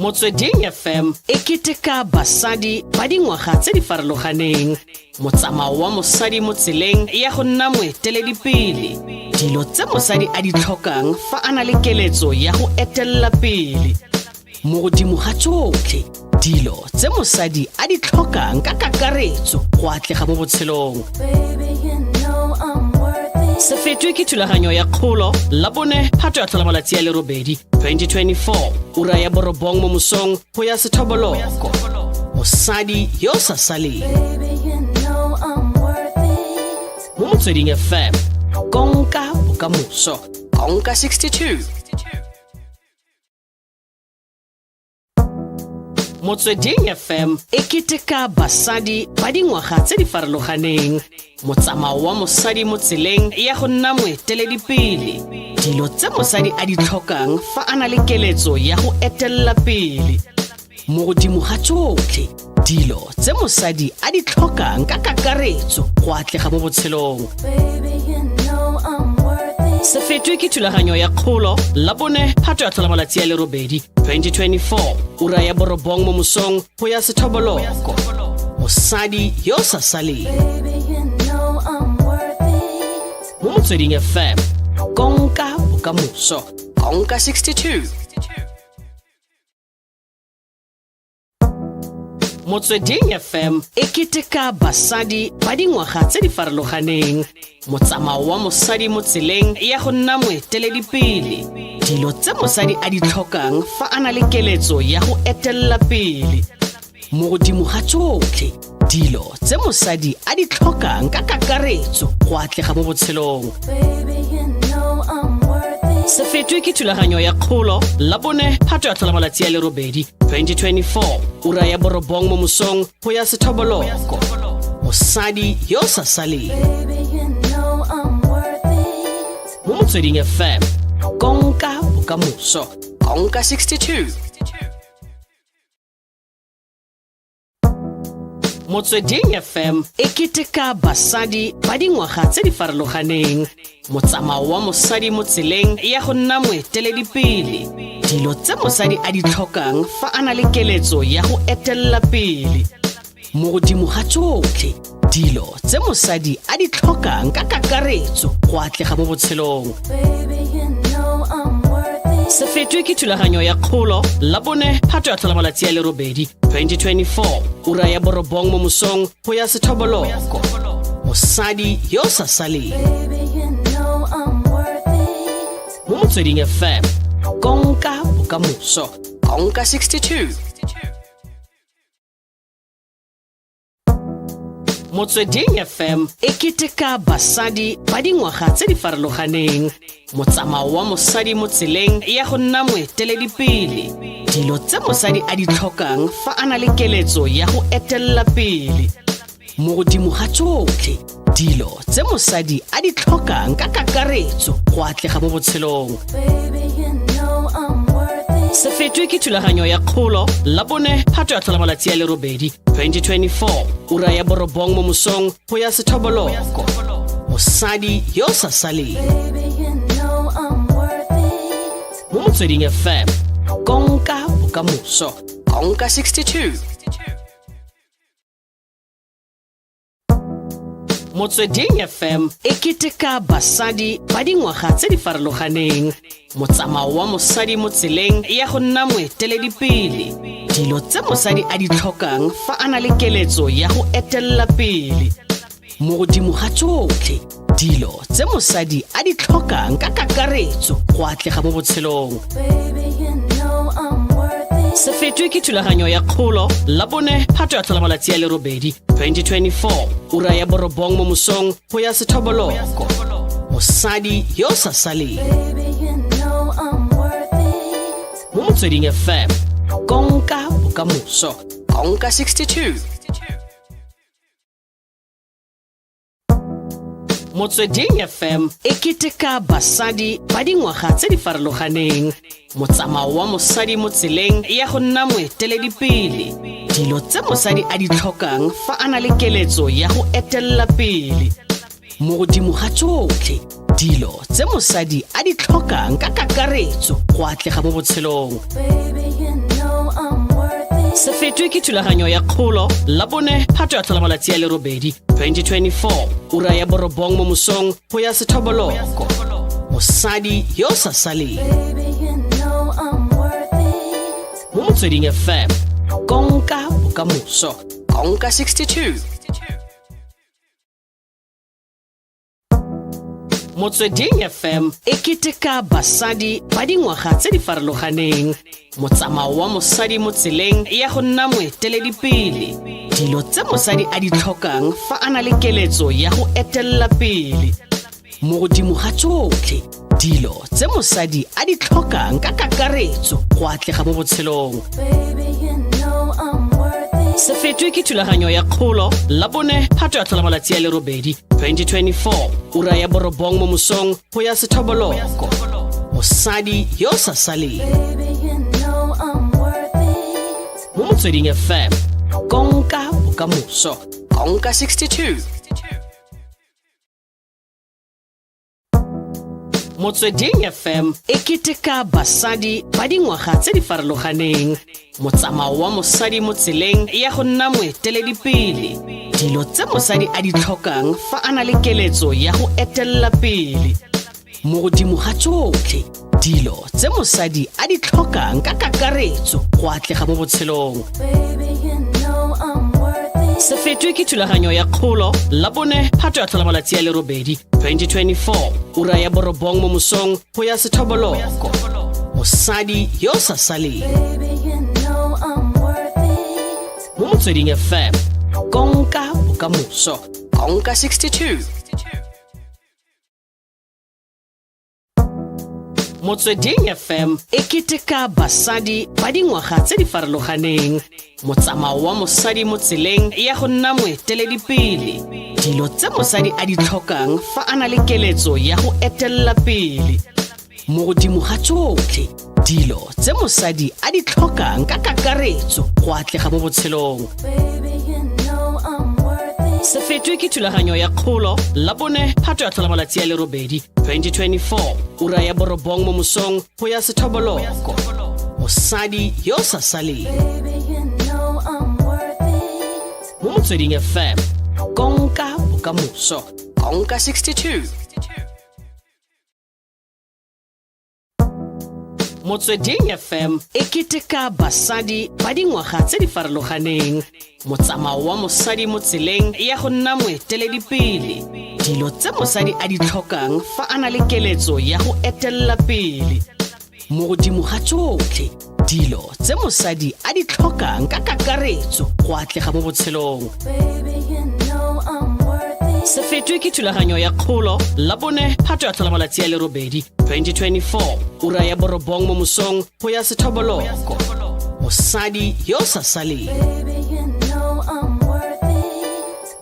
Motsweding FM e keteka basadi ba dingwaga tse di farologaneng, motsamao wa mosadi mo tseleng ya go nna moeteledipele, dilo tse mosadi a di tlhokang fa a na le keletso ya go etelela pele, mo godimo ga tsotlhe dilo tse mosadi a di tlhokang ka kakaretso go atlega mo botshelong.
Baby, you know I'm worth it.
Se fetwe ke thulaganyo ya kgolo la bone phato ya tlhola malatsi a le robedi 2024 ura ya borobong mo mosong go ya sethoboloko. Mosadi yo o sa saleng
Baby, you know I'm worth it.
mo Motsweding FM, konka bokamoso, konka 62. Motsweding FM e keteka basadi ba dingwaga tse di farologaneng, motsamao wa mosadi mo tseleng ya go nna moeteledipele, dilo tse mosadi a di tlhokang fa a na le keletso ya go etelela pele, mo godimo ga tsotlhe dilo tse mosadi a di tlhokang ka kakaretso go atlega mo botshelong.
Baby, you know I'm worth it.
Se fetwe ke thulaganyo ya kgolo la bone phato ya tlhola malatsi a le robedi 2024 ura ya borobong mo mosong go ya sethoboloko. Mosadi yo o sa saleng
Baby, you know I'm worth it.
mo Motsweding FM, konka bokamoso, konka 62. Motsweding FM e keteka basadi ba dingwaga tse di farologaneng, motsamao wa mosadi mo tseleng ya go nna moeteledipele, dilo tse mosadi a di tlhokang fa a na le keletso ya go etelela pele, mo godimo ga tsotlhe dilo tse mosadi a di tlhokang ka kakaretso go atlega mo botshelong.
Baby, you know I'm worth it.
Se fetwe ke thulaganyo ya kgolo la bone phato ya tlhola malatsi a le robedi 2024 ura ya borobong mo mosong go ya sethoboloko. Mosadi yo o sa saleng
Baby, you know I'm worth it.
mo Motsweding FM, konka bokamoso, konka 62. Motsweding FM e keteka basadi ba dingwaga tse di farologaneng, motsamao wa mosadi mo tseleng ya go nna moeteledipele, dilo tse mosadi a di tlhokang fa a na le keletso ya go etelela pele, mo godimo ga tsotlhe dilo tse mosadi a di tlhokang ka kakaretso go atlega mo botshelong.
Baby, you know I'm worth it.
Se fetwe ke thulaganyo ya kgolo la bone phato ya tlhola malatsi a le robedi 2024 ura ya borobong mo mosong go ya sethoboloko. Mosadi yo o sa saleng
Baby, you know I'm worth it.
mo Motsweding FM, konka bokamoso, konka 62. Motsweding FM e keteka basadi ba dingwaga tse di farologaneng. Motsamao wa mosadi mo tseleng ya go nna moeteledipele. Dilo tse mosadi a di tlhokang fa a na le keletso ya go etelela pele. Mo godimo ga tsotlhe, dilo tse mosadi a di tlhokang ka kakaretso go atlega mo botshelong.
Baby, you know I'm worth it.
Se fetwe ke thulaganyo ya kgolo la bone phato ya tlhola malatsi a le robedi 2024 ura ya borobong mo mosong go ya sethoboloko. Mosadi yo o sa saleng.
Baby, you know I'm worth it.
Mo Motsweding FM, konka bokamoso, konka 62. Motsweding FM e keteka basadi ba dingwaga tse di farologaneng. Motsamao wa mosadi mo tseleng ya go nna moeteledipele. Dilo tse mosadi a di tlhokang fa a na le keletso ya go etelela pele. Mo godimo ga tsotlhe, dilo tse mosadi a di tlhokang ka kakaretso go atlega mo botshelong.
Baby, you know I'm worth it.
Se fetwe ke thulaganyo ya kgolo la bone phato ya tlhola malatsi a le robedi 2024 ura ya borobong mo mosong go ya sethoboloko. Mosadi yo o sa saleng.
Baby, you know I'm worth it.
Mo Motsweding FM, konka bokamoso, konka 62. Motsweding FM e keteka basadi ba dingwaga tse di farologaneng. Motsamao wa mosadi mo tseleng ya go nna moeteledipele. Dilo tse mosadi a di tlhokang fa a na le keletso ya go etelela pele. Mo godimo ga tsotlhe, dilo tse mosadi a di tlhokang ka kakaretso go atlega mo botshelong.
Baby, you know I'm worth it.
Se fetwe ke thulaganyo ya kgolo la bone phato ya tlhola malatsi a le robedi 2024 ura ya borobong mo mosong go ya sethoboloko. Mosadi yo o sa saleng.
Baby, you know I'm worth it.
Mo Motsweding FM, konka bokamoso, konka 62. Motsweding FM e keteka basadi ba dingwaga tse di farologaneng. Motsamao wa mosadi mo tseleng ya go nna moeteledipele. Dilo tse mosadi a di tlhokang fa a na le keletso ya go etelela pele. Mo godimo ga tsotlhe, dilo tse mosadi a di tlhokang ka kakaretso go atlega mo botshelong.
Baby, you know I'm worth it.
Se fetwe ke thulaganyo ya kgolo la bone phato ya tlhola malatsi a le robedi 2024 ura ya borobong mo mosong go ya sethoboloko. Mosadi yo o sa saleng.
Baby, you know I'm worth it.
Mo Motsweding FM, konka bokamoso, konka 62. Motsweding FM e keteka basadi ba dingwaga tse di farologaneng. Motsamao wa mosadi mo tseleng ya go nna moeteledipele. Dilo tse mosadi a di tlhokang fa a na le keletso ya go etelela pele. Mo godimo ga tsotlhe, dilo tse mosadi a di tlhokang ka kakaretso go atlega mo botshelong.
Baby, you know I'm worth it.
Se fetwe ke thulaganyo ya kgolo la bone phato ya tlhola malatsi a le robedi 2024 ura ya borobong mo mosong go ya sethoboloko. Mosadi yo o sa saleng.
Baby, you know I'm worth it.
Mo Motsweding FM, konka bokamoso, konka 62. Motsweding FM e keteka basadi ba dingwaga tse di farologaneng. Motsamao wa mosadi mo tseleng ya go nna moeteledipele. Dilo tse mosadi a di tlhokang fa a na le keletso ya go etelela pele. Mo godimo ga tsotlhe, dilo tse mosadi a di tlhokang ka kakaretso go atlega mo botshelong.
Baby, you know I'm worth it.
Se fetwe ke thulaganyo ya kgolo la bone phato ya tlhola malatsi a le robedi 2024 ura ya borobong mo mosong go ya sethoboloko. Mosadi yo o sa saleng.
Baby, you know I'm worth it.
Mo Motsweding FM, konka bokamoso, konka 62. Motsweding FM e keteka basadi ba dingwaga tse di farologaneng. Motsamao wa mosadi mo tseleng ya go nna moeteledipele. Dilo tse mosadi a di tlhokang fa a na le keletso ya go etelela pele. Mo godimo ga tsotlhe, Dilo tse mosadi a di tlhokang ka kakaretso go atlega mo botshelong. Se fetwe ke thulaganyo ya kgolo Labone Phato ya tlhola malatsi a le robedi 2024 ura ya borobong mo mosong go ya sethoboloko. Mosadi yo o sa saleng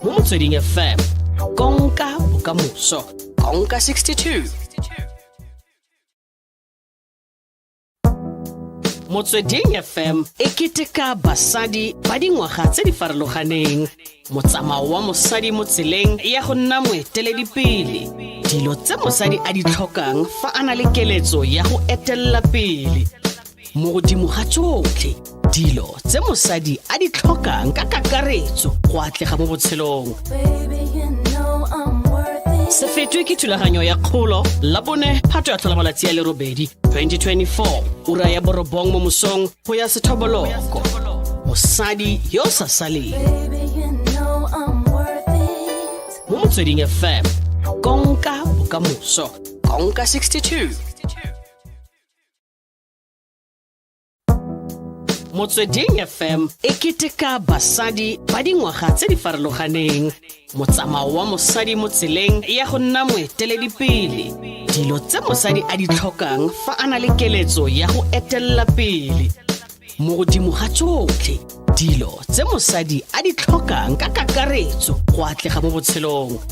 mo Motsweding FM, konka bokamoso, konka 62. Motsweding FM e keteka basadi ba dingwaga tse di farologaneng, motsamao wa mosadi mo tseleng ya go nna moeteledipele, dilo tse mosadi a di tlhokang fa a na le keletso ya go etelela pele. Mo godimo ga tsotlhe, dilo tse mosadi a di tlhokang ka kakaretso go atlega mo botshelong. Se fetwe ke thulaganyo ya kgolo Labone Phato ya tlhola malatsi a le robedi 2024 ura ya borobong mo mosong go ya sethoboloko. Mosadi yo o sa saleng mo Motsweding FM, konka bokamoso, konka 62. Motsweding FM e keteka basadi ba dingwaga tse di farologaneng, motsamao wa mosadi mo tseleng ya go nna moeteledipele, dilo tse mosadi a di tlhokang fa a na le keletso ya go etelela pele. Mo godimo ga tsotlhe, dilo tse mosadi a di tlhokang ka kakaretso go atlega mo botshelong.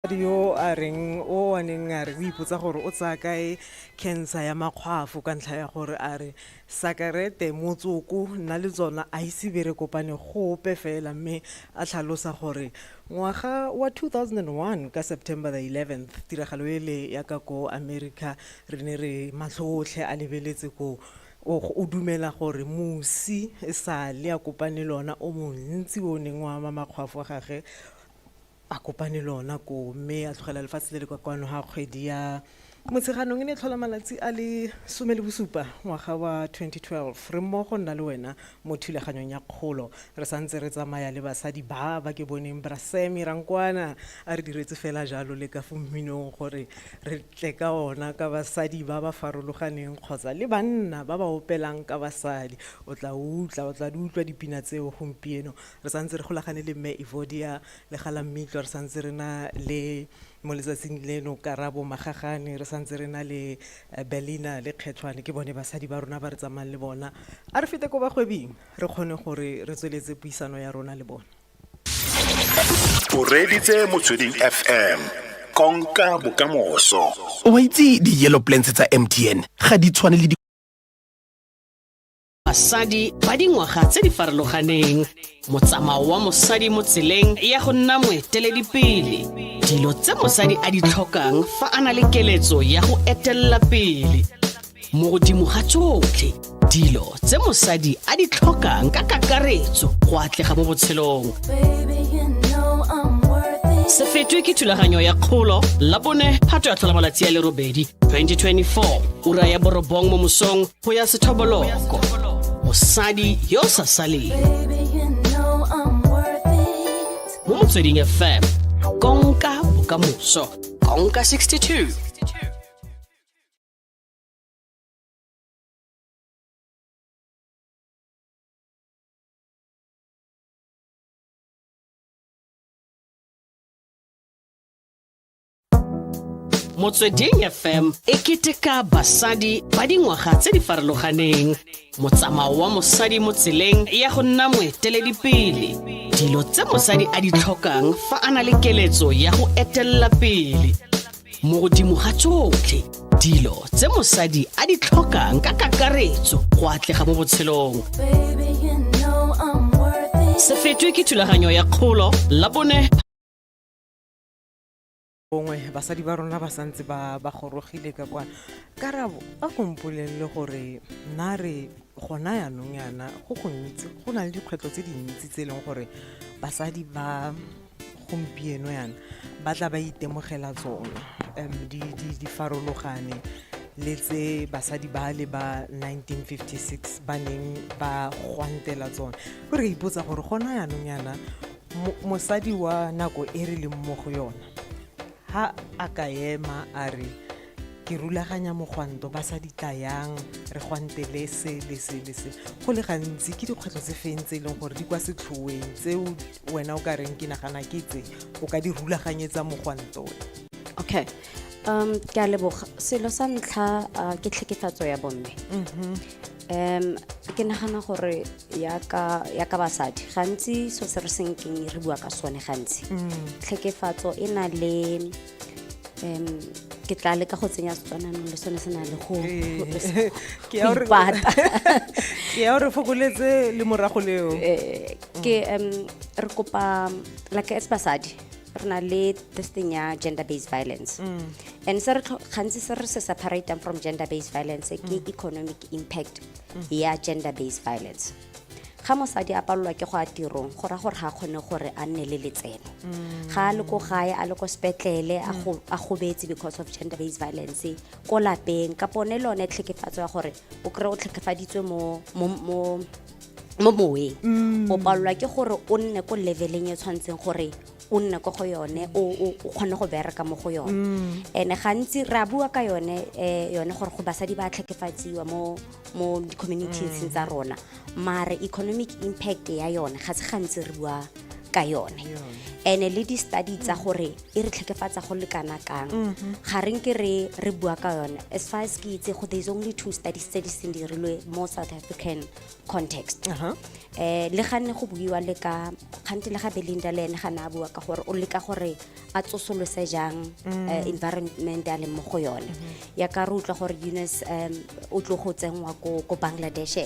Yo a reng o a neng a re o ipotsa gore o tsaya kae cancer ya makgwafo ka ntlha ya gore a re sakarete, motsoko, nna le tsona a ise be re kopane gope fela, mme a tlhalosa gore ngwaga wa 2001 ka September the 11th, tiragalo ele ya ka ko America, re ne re matlho otlhe a lebeletse ko o dumela gore mosi e sale a kopane le ona o montsi o neng wa ama makgwafo a gage a kopane le ona koo, mme a tlogela lefatshe le le kwa kwano ga kgwedi ya Motsheganong e ne e tlhola malatsi a le 17 ngwaga wa 2012. Re mmogo nna le wena mo thulaganyong ya kgolo, re santse re tsamaya le basadi ba ba ke boneng Brasemi Rankwana a re diretse fela jalo le ka fo mminong gore re tle ka ona ka basadi ba ba farologaneng kgotsa le banna ba ba opelang ka basadi. O tla utlwa, o tla di utlwa dipina tseo gompieno. Re santse re golagane le Mme Evodia Legala Mmitlwa, re santse re na le mo letsatsing leno Karabo Magagane, re santse re na le Berlina le Kgetlhwane, ke bone basadi ba rona ba re tsamayang le bona. A re fete ko bagwebing re kgone gore re tsweletse puisano ya rona le bona.
O reeditse Motsweding FM, konka bokamoso.
O a itse di-yellow plans tsa MTN ga di tshwane le di.
Basadi ba dingwaga tse di farologaneng, motsamao wa mosadi mo tseleng ya go nna moeteledipele, dilo tse mosadi a di tlhokang fa a na le keletso ya go etelela pele. Mo godimo ga tsotlhe, dilo tse mosadi a di tlhokang ka kakaretso go atlega mo botshelong. Se fetwe ke thulaganyo ya kgolo Labone Phato ya tlhola malatsi a le robedi 2024 ura ya borobong mo mosong go ya sethoboloko. Mosadi yo o sa saleng mo Motsweding FM, konka bokamoso, konka 62. Motsweding FM e keteka basadi ba dingwaga tse di farologaneng, motsamao wa mosadi mo tseleng ya go nna moeteledipele, dilo tse mosadi a di tlhokang fa a na le keletso ya go etelela pele. Mo godimo ga tsotlhe, dilo tse mosadi a di tlhokang ka kakaretso go atlega mo botshelong. Se fetwe ke thulaganyo ya kgolo Labone.
Bongwe basadi ba rona ba santse ba ba gorogile ka kwana. Karabo, a ko mpolelele gore nna re gona yanong yana go gontsi go na le dikgwetlho tse dintsi tse e leng gore basadi ba gompieno yana ba tla ba itemogela tsona, di farologane le tse basadi ba le ba 1956 ba neng ba gwantela tsona. Gore re ipotsa gore gona yanong yana mosadi wa nako e re leng mo go yona ha a ka ema a re Ke rulaganya mogwanto, basadi tlayang, re gwantele se le se le se. Go le gantsi ke dikgwetlho tse feng tse e leng gore di kwa setlhoeng tseo wena o ka reng ke nagana ke tse o ka di rulaganyetsa mogwanto?
Okay, ke a leboga. Selo sa ntlha ke tlhekefatso ya bomme. Ke nagana gore yaka basadi gantsi so se re senkeng re bua ka sone gantsi, tlhekefatso e na le ke tla leka go tsenya Setswana nong le sone se na le go
Ke ya
go ipata.
Ke ya gore fokoletse le morago leo.
Ke re kopa like as basadi re na le this thing ya gender based violence, and se re gantsi se re se separatang from gender based violence ke economic impact ya gender based violence. Ga mosadi a palelwa ke go ya tirong, go raya gore ga a kgone gore a nne le letseno. Ga a le ko gae, a le ko sepetlele, a gobetse because of gender based violence ko lapeng, kapo ne le yone tlhekefatso ya gore o kry o tlhekefaditswe mo moweng, o palelwa ke gore o nne ko leveleng e tshwanetseng gore o nne ko go yone, o kgone go bereka mo go yone. And gantsi re a bua ka yone yone gore go basadi ba tlhekefatsiwa mo di-communities tsa rona, mare economic impact ya yone ga se gantsi re bua ka yone. And le di-study tsa gore e re tlhekefatsa go le kana kang, ga re nke re bua ka yone. As far as ke itse go, there is only two studies tse di seng dirilwe mo South African context. Le ganne go buiwa le ka kgante le ga Belinda le ene ga ne a bua ka gore o leka gore a tsosolose jang environment a leng mo go yone. Ya ka re utlwa gore Yunus o tlo go tsenngwa ko Bangladesh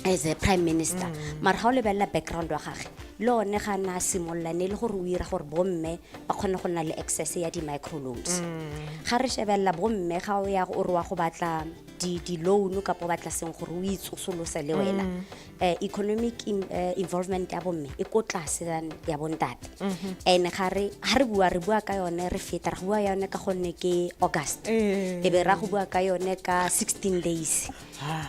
as a prime minister, mara ga o lebelela background wa gage le one ga na a simolola ne e le gore o ira gore bomme ba kgone go nna le access ya di-microloans. Ga re shebelela bomme, ga o ya o re wa go batla di-loan kapa o batla seng gore o itsosolose le wena, economic involvement ya bomme e ko tlase than ya bontate. And ga re bua, re bua ka yone, re feta re bua yone ka gonne ke August, e be ra go bua ka yone ka 16 days,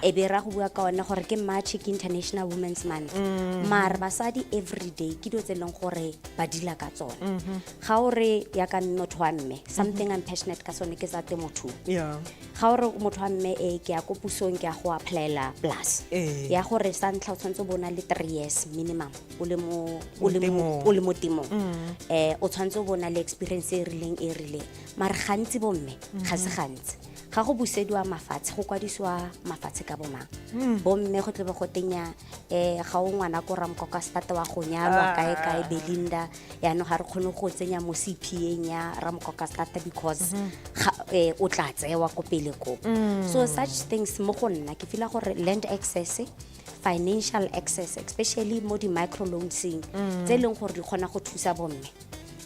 e be ra go bua ka one gore ke March, ke International Women's Month, mare basadi every day ke dilo tse e leng gore ba dila ka tsone. Ga o re yaka motho wa mme, something I'm passionate ka sone ke tsa temothuo. Ga o re motho wa mme, e ke ya ko pusong, ke ya go applyela plus ya gore sa ntlha o tshwanetse o bo o na le 3 years minimum o le mo
temong.
O le mo temong, o tshwanetse o bo o na le experience e rileng e rileng, mare gantsi bomme ga se gantsi ga go busediwa mafatshe, go kwadisiwa mafatshe ka bomang bomme, go tlebe go tenya ga o ngwana ko Ramkoka stata wa go nyalwa kae kae Belinda, yaanong ga re kgone go tsenya mo CPA ya Ramkoka stata because ga, o tla tsewa ko pele ko. So such things mo go nna ke feela gore land access, financial access, especially mo di-microloanseng tse e leng gore di kgona go thusa bomme,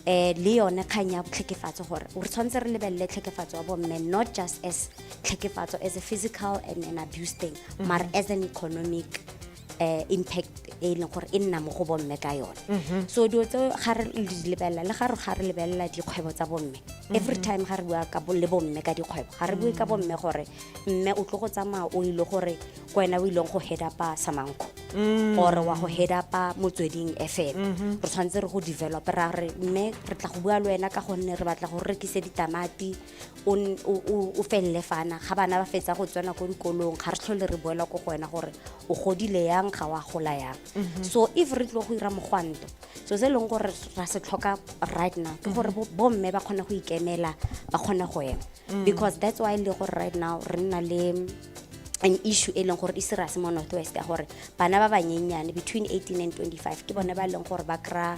le yone kgang ya tlhekefatso, gore re tshwanetse re lebelele tlhekefatso ya bomme not just as tlhekefatso as a physical and an abuse thing, mare as an economic impact e leng gore e nna mo go bomme ka yone. So dilo tseo ga re di lebelela, le ga re lebelela dikgwebo tsa bomme, every time ga re bua ka le bomme ka dikgwebo, ga re bue ka bomme gore mme o tlo go tsamaya o ile gore ko wena o ileng go head upa Samanko or wa go head upa Motsweding FM. Re tshwanetse re go develop, ra re mme re tla go bua le wena ka gonne re batla go rekise ditamati, o felele fana ga bana ba fetsa go tsena ko dikolong, ga re tlhole re boela ko go wena gore o godile yang, ga wa gola yang. So if re tlo go ira mogwanto, so se e leng gore ra se tlhoka right now ke gore bomme ba kgone go ikemela, ba kgone go ema, because that's why le gore right now re nna le an issue e leng gore e serious mo North West ya gore bana ba banyenyane between 18 and 25 ke bone ba e leng gore ba kry-a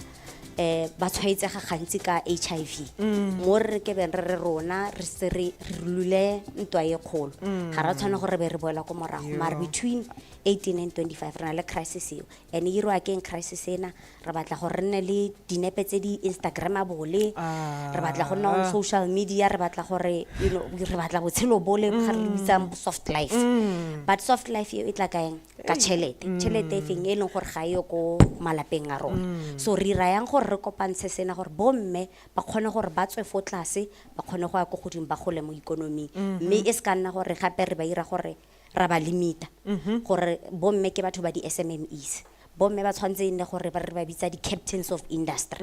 ba tshwaetsega gantsi ka HIV. Mo re ke beng re re rona re se re lule ntwa e kgolo, ga ra tshwana gore re be re boela ko morago, mare between 18 and 25 re na le crisis eo. And e iriwa keng crisis ena? Re batla gore re nne le dinepe tse di instagrammable, re batla go nna on social media, re batla gore re batla botshelo bole ga re bitsang soft life. But soft life eo e tla kaeng? Ka tšhelete. Tšhelete e feng? E leng gore ga eyo ko malapeng a rona. So re irayang gore re kopantshe sena gore bomme ba kgone gore ba tswe fo tlase, ba kgone go ya ko godimo, ba gole mo ikonoming, mme e se ka nna gore gape re ba ira gore ra ba limita gore bomme ke batho ba di-SMMEs. Bomme ba tshwanetse e nne gore ba re ba bitsa di-captains of industry.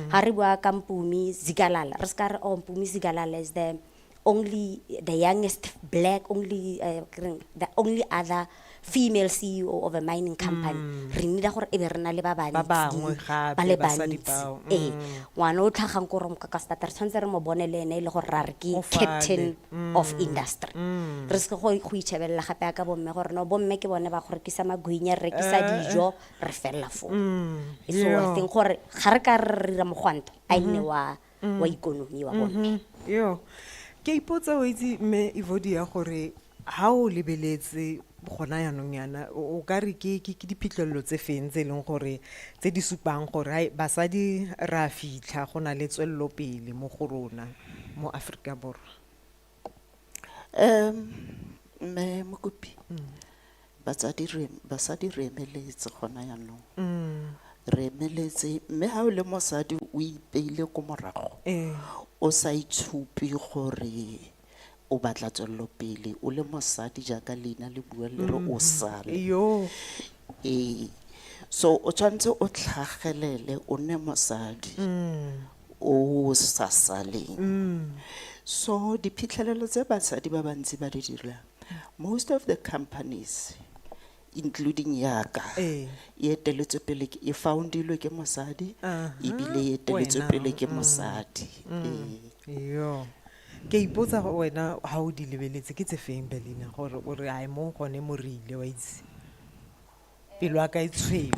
Ga re bua ka Mpumi Zikalala, re se ka re, oh, Mpumi Zikalala is the only the youngest black only ke reng, the only other female CEO of a mining company. Re need gore e be re na le ba
Ba bangwe
bantsi,
gape,
ba le
basadi
bantsi.
bao.
Ee, ngwana o tlhagang ko Romokakastad re tshwanetse re mo bone le ene e le gore ra re ke
O fale.
Captain of industry. Re seke go itšhebelela gape ya ka bomme gore no bomme ke bone ba go rekisa magwinya, re rekisa dijo, re felela foo. So I think gore ga re ka re dira mogwanto a e nne wa ikonomi wa bomme.
Yo, ke a ipotsa o itse mme Evodia gore ha o lebeletse gona yanong yana o ka re ke diphitlhelelo tse feng tse e leng gore tse di supang gore hai basadi re a fitlha go na le tswelelopele mo go rona mo Aforika Borwa?
Mme Mokopi, basadi re emeletse gona jaanong. Re emeletse, mme ha o le mosadi o ipeile ko morago. O sa itshupe gore o batla tswelelopele, o le mosadi jaaka leina le bua le re o sale. Ee, so o tshwanetse o tlhagelele o nne mosadi o sa saleng. So diphitlhelelo tse basadi ba bantsi ba di dirang, most of the companies including yaka, e eteletswe pele e foundilwe ke mosadi, ebile e eteletswe
Wena,
pele ke mosadi. Ee.
Yo, ke a ipotsa gore wena ha o di lebeletse ke tse feng, Belina, gore o re ai mo gone mo re ile wa itse pelo ya ka e tshweu?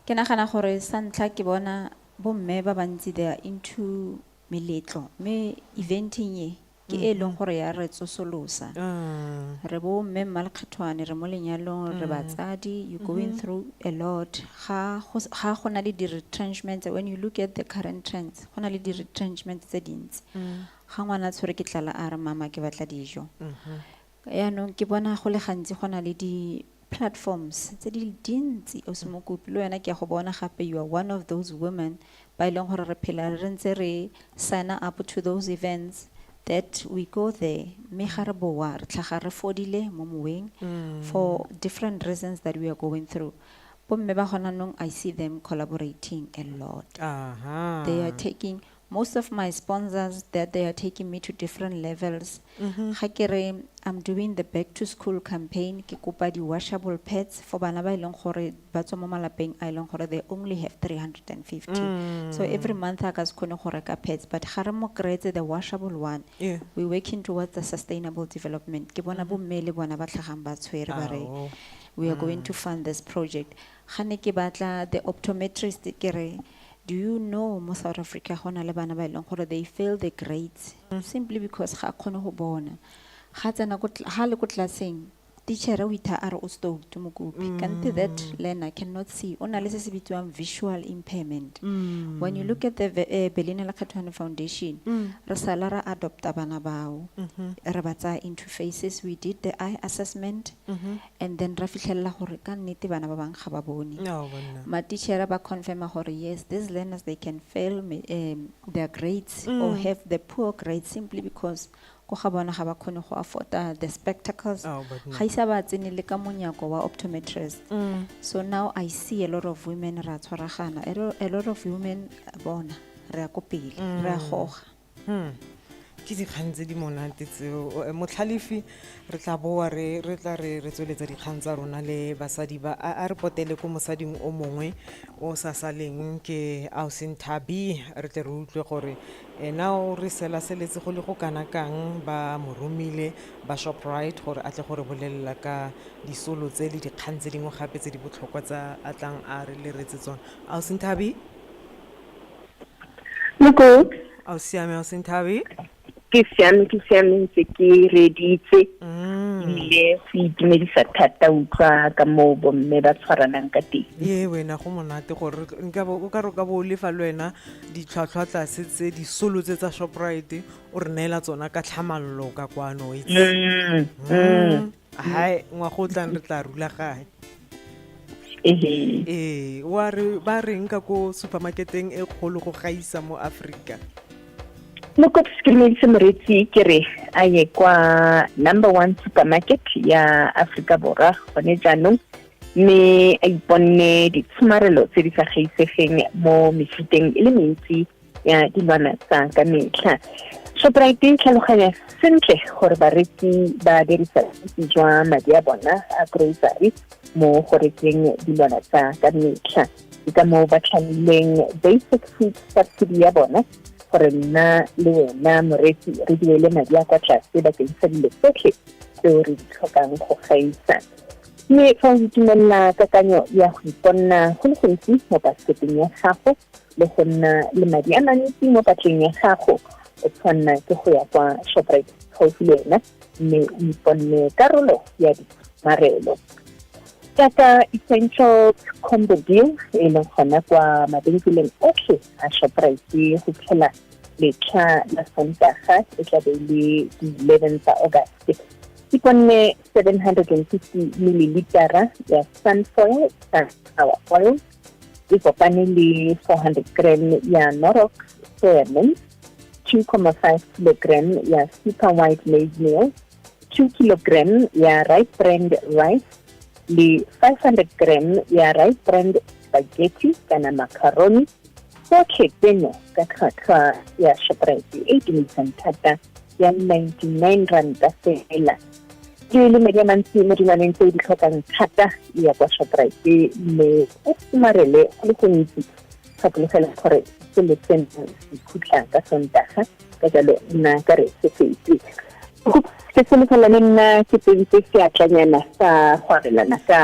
Ke nagana gore sa ntlha ke bona bomme ba bantsi they are into meletlo, mme eventing e ke e leng gore ya re tsosolosa. Re bo mme mmalekgethwane, re mo lenyalong, re batsadi, you going through a lot. Ga go na le di-retrenchments, when you look at the current trends, go na le di-retrenchments tse dintsi. Ga ngwana a tshwere ke tlala a re mama ke batla dijo. Yaanong ke bona go le gantsi go na le di-platforms tse di dintsi o se Mokopi le wena ke a go bona gape you are one of those women ba e leng gore re phela re ntse re sign up to those events that we go there, mme ga re boa re tlhaga re fodile mo moweng for different reasons that we are going through. Bomme ba gona nong I see them collaborating a lot. They are taking most of my sponsors that they are taking me to different levels. Ga ke re I'm doing the back to school campaign, ke kopa di washable pads for bana ba e leng gore ba tswa mo malapeng a e leng gore they only have 350. So every month a ka se kgone go reka pads, but ga re mo kry-etse the washable one, we working towards the sustainable development. Ke bona bomme le bona ba tlhagang ba tshwere ba re we are going to fund this project. Ga ne ke batla the optometrist ke re, do you know mo South Africa go na le bana ba e leng gore they fail the grades simply because ga a kgone go bona. Ga tsena ko ga le ko classeng, teacher o itha a re o stoked Mokopi. Kante that learner cannot see. O na le se se bitsiwang visual impairment. When you look at the Belina Lekgethwane Foundation, re sala ra adopta bana bao. Re ba tsaya into phases. We did the eye assessment and then ra fitlhelela gore ka nnete bana ba bang ga ba bone.
No, banna.
Matitjhere ba confirma gore yes, these learners they can fail their grades or have the poor grades simply because ko ga bona ga ba kgone go afforda the spectacles.
Oh, but no.
Ga isa ba tsene le ka monyako wa optometrist. So now I see a lot of women ra tshwaragana, a lot of women bona re ya ko pele, re a goga.
Ke dikgang tse di monate tseo. Motlhalefi re tla boa re tla re tsweletsa dikgang tsa rona le basadi ba a re potele ko mosading o mongwe o sa saleng ke Ausi Nthabi, re tle re utlwe gore ena o re selaseletse go le go kana kang ba mo romile ba Shoprite gore a tle gore bolelela ka disolo tse le dikgang tse dingwe gape tse di botlhokwa tsa a tlang a re leretse tsona. Ausi Nthabi?
Moko.
A o siame, Ausi Nthabi?
Ke siame, ke siame, ntse ke reditse. Ebile go itumedisa thata utlwa ka moo bomme ba tshwaranang ka teng.
Ee wena, go monate gore nka bo o ka re o ka bo o lefa le wena ditlhwatlhwa tlase tse disolo tse tsa Shoprite o re neela tsona ka tlhamallo ka kwano o itse. Hai, ngwaga o tlang re tla rulaganya. Ee, wa re ba reng ka ko supermarketeng e kgolo go gaisa mo Afrika?
Mokopi, ke dumedise moreetsi ke re a ye kwa number one supermarket ya Aforika Borwa gone jaanong, mme a iponne ditshomarelo tse di sa gaisegeng mo mefuteng e le mentsi ya dilwana tsa ka metlha. Shoprite e tlhaloganya sentle gore bareki ba dirisa bontsi jwa madi a bona a grocery mo go rekeng dilwana tsa ka metlha. Ke ka moo ba tlhamileng basic food subsidy ya bona gore nna le wena moreki re duele madi a kwa tlase bakeng sa dilo tsotlhe tseo re di tlhokang go gaisa. Mme fa o itumelela kakanyo ya go iponna go le gontsi mo basketeng ya gago le go nna le madi a mantsi mo patleng ya gago, o tshwanna ke go ya kwa Shoprite gaufi le wena mme o iponne karolo ya ditshomarelo jaaka Essential Combo Deal e leng gona kwa mabenkeleng otlhe a Shoprite go fitlhela letlha la Sontaga e tla be e le di-11 tsa August. Iponne 750 millilitera ya Sunfoil sunflower oil e kopane le 400 gram ya Knorrox soya mince, 2,5 kilogram ya super white maize meal, 2 kilogram ya Rice Brand rice le 500 gram ya Rice Brand spaghetti kana macaroni, tsotlhe tseno ka tlhwatlhwa ya Shoprite e e itumedisang thata ya 99 ranta fela. Ke le madi a mantsi mo dilwaneng tse o di tlhokang thata, ya kwa Shoprite mme o somarele go le gontsi. Gakologelwa gore selo seno se khutla ka Sontaga, ka jalo nna ka re se fetse. Ke solofela le nna ke tsentse seatlanyana sa go abelana ka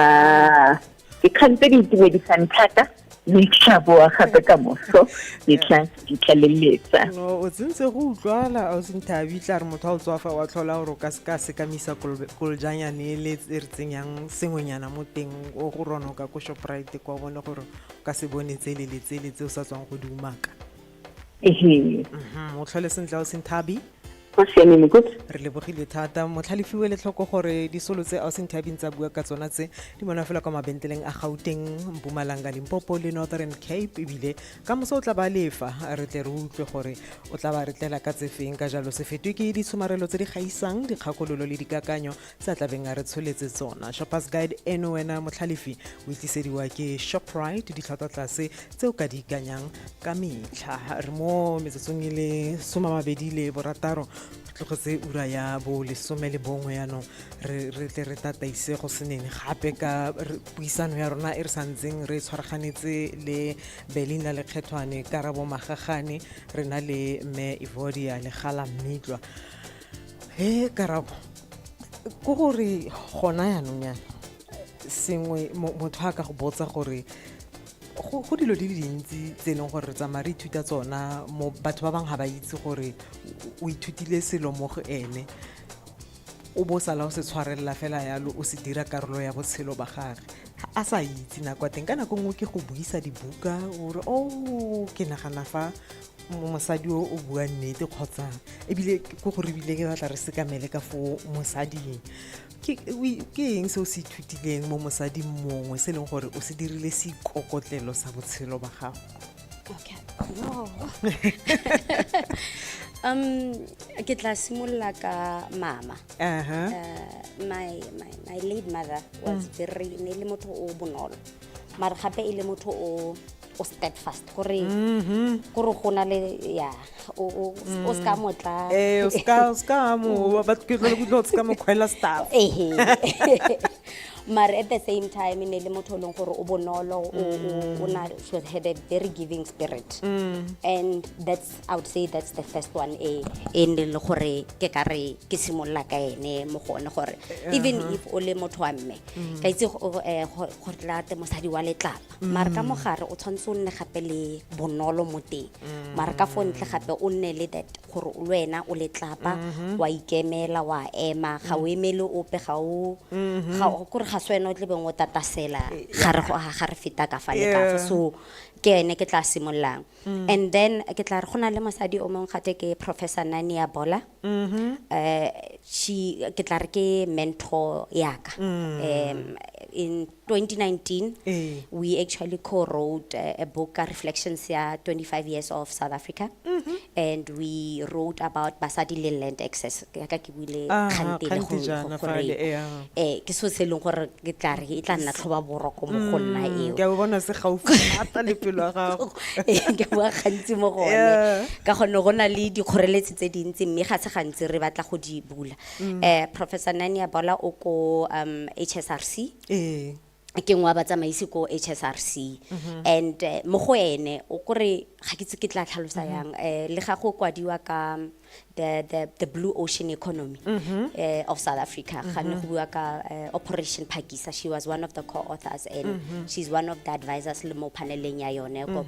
dikgang tse di itumedisang thata, mme ke tla boa gape ka moso ke tla di tlaleletsa.
No, o tsentse go utlwala a o senthabi tla re motho a o tswafa wa tlhola gore o ka se ka sekamisa kolojannyane e le e re tsenyang sengwenyana mo teng o go ronoka ko Shoprite kwa bone gore o ka se bone tsele le tsele tse o sa tswang go di umaka.
Ehe.
O tlhole sentle o senthabi.
Go siame, Mokopi.
Re lebogile thata motlhalefiwe le tlhoko gore disolo tse Ausinthabing tsa bua ka tsona tse di bonwa fela kwa mabentleleng a Gauteng, Mpumalanga, Limpopo le Northern Cape, ebile ka moso o tla ba lefa re tle re utlwe gore o tla ba re tlela ka tse feng. Ka jalo se fetwe ke ditshomarelo tse di gaisang, dikgakololo le dikakanyo tse a tlabeng a re tsholetse tsona. Shoppers Guide eno wena motlhalefi o itlisediwa ke Shoprite, ditlhwatlhwa tlase tse o ka di ikanyang ka metlha. Re mo metsotsong e le 26, re tlogetse ura ya bo 11 yanong re tle re tataise go senene gape ka puisano ya rona e re santseng re tshwaraganetse le Belinda Lekgethwane, Karabo Magagane, re na le mme Evodia Legala Mmitlwa. He Karabo, ko gore gona yanong yana sengwe motho a ka go botsa gore go dilo di le dintsi tse e leng gore re tsamaya re ithuta tsona mo batho ba bangwe ga ba itse gore o ithutile selo mo go ene, o bo sala o se tshwarelela fela yalo, o se dira karolo ya botshelo ba gage a sa itse nako ya teng. Ka nako nngwe ke go buisa dibuka ore o ke nagana fa mosadi o o bua nnete, kgotsa ebile ko gore ebile ke batla re sekamele ka fo mosading, ke eng se o se ithutileng mo mosading mongwe se e leng gore o se dirile seikokotlelo sa botshelo ba gago?
Okay. No. Ke tla simolola ka mama. My late mother was very, ne le motho o bonolo. Mare gape e le motho o steadfast gore go na le ya o ska motla.
Eh, o ska mo ba ke tlo le o ska mo khwela staff.
Ehe. Mare at the same time ne le motho o leng gore o bonolo, o na, she had a very giving spirit, and that's, I would say that's the first one e ne le gore ke ka re ke simolola ka ene mo go one, gore even if o le motho wa mme, ka itse go tla te mosadi wa letlapa, mare ka mogare o tshwanetse o nne gape le bonolo mo teng, mare ka fo ntle gape o nne le that gore le wena o letlapa, wa ikemela, wa ema, ga o emele ope, ga o ga o kore ga se wena o tlebeng o tatasela ga re feta ka fa le ka fa. So ke ene ke tla simololang, and then ke tla re go na le mosadi o mongwe gate ke Professor Nania Bola. She, ke tla re ke mentor yaka. In 2019,
Eh.
we actually co-wrote a book, Reflections ya 25 Years of South Africa. And we wrote about basadi le land access. Yaka ke buile
Ah,
kgante le
kgante jaana
gore,
fale, eh, ah.
ke selo se e leng gore ke tla re e tla nna tlhoba boroko mo go nna eo.
Ke a bo bona se gaufi thata le pelo ya gago.
Ee, ke bua gantsi mo go one ka gonne go na le dikgoreletsi tse dintsi, mme ga se gantsi re batla go di bula. Professor Nania Bola o ko HSRC. Ke nngwe wa batsamaisi ko HSRC, and mo go ene o kore ga ke itse ke tla tlhalosa yang, le ga go kwadiwa ka the blue ocean economy of South Africa, ga ne go bua ka Operation Phakisa, she was one of the co-authors and she's one of the advisors le mo paneleng ya yone ko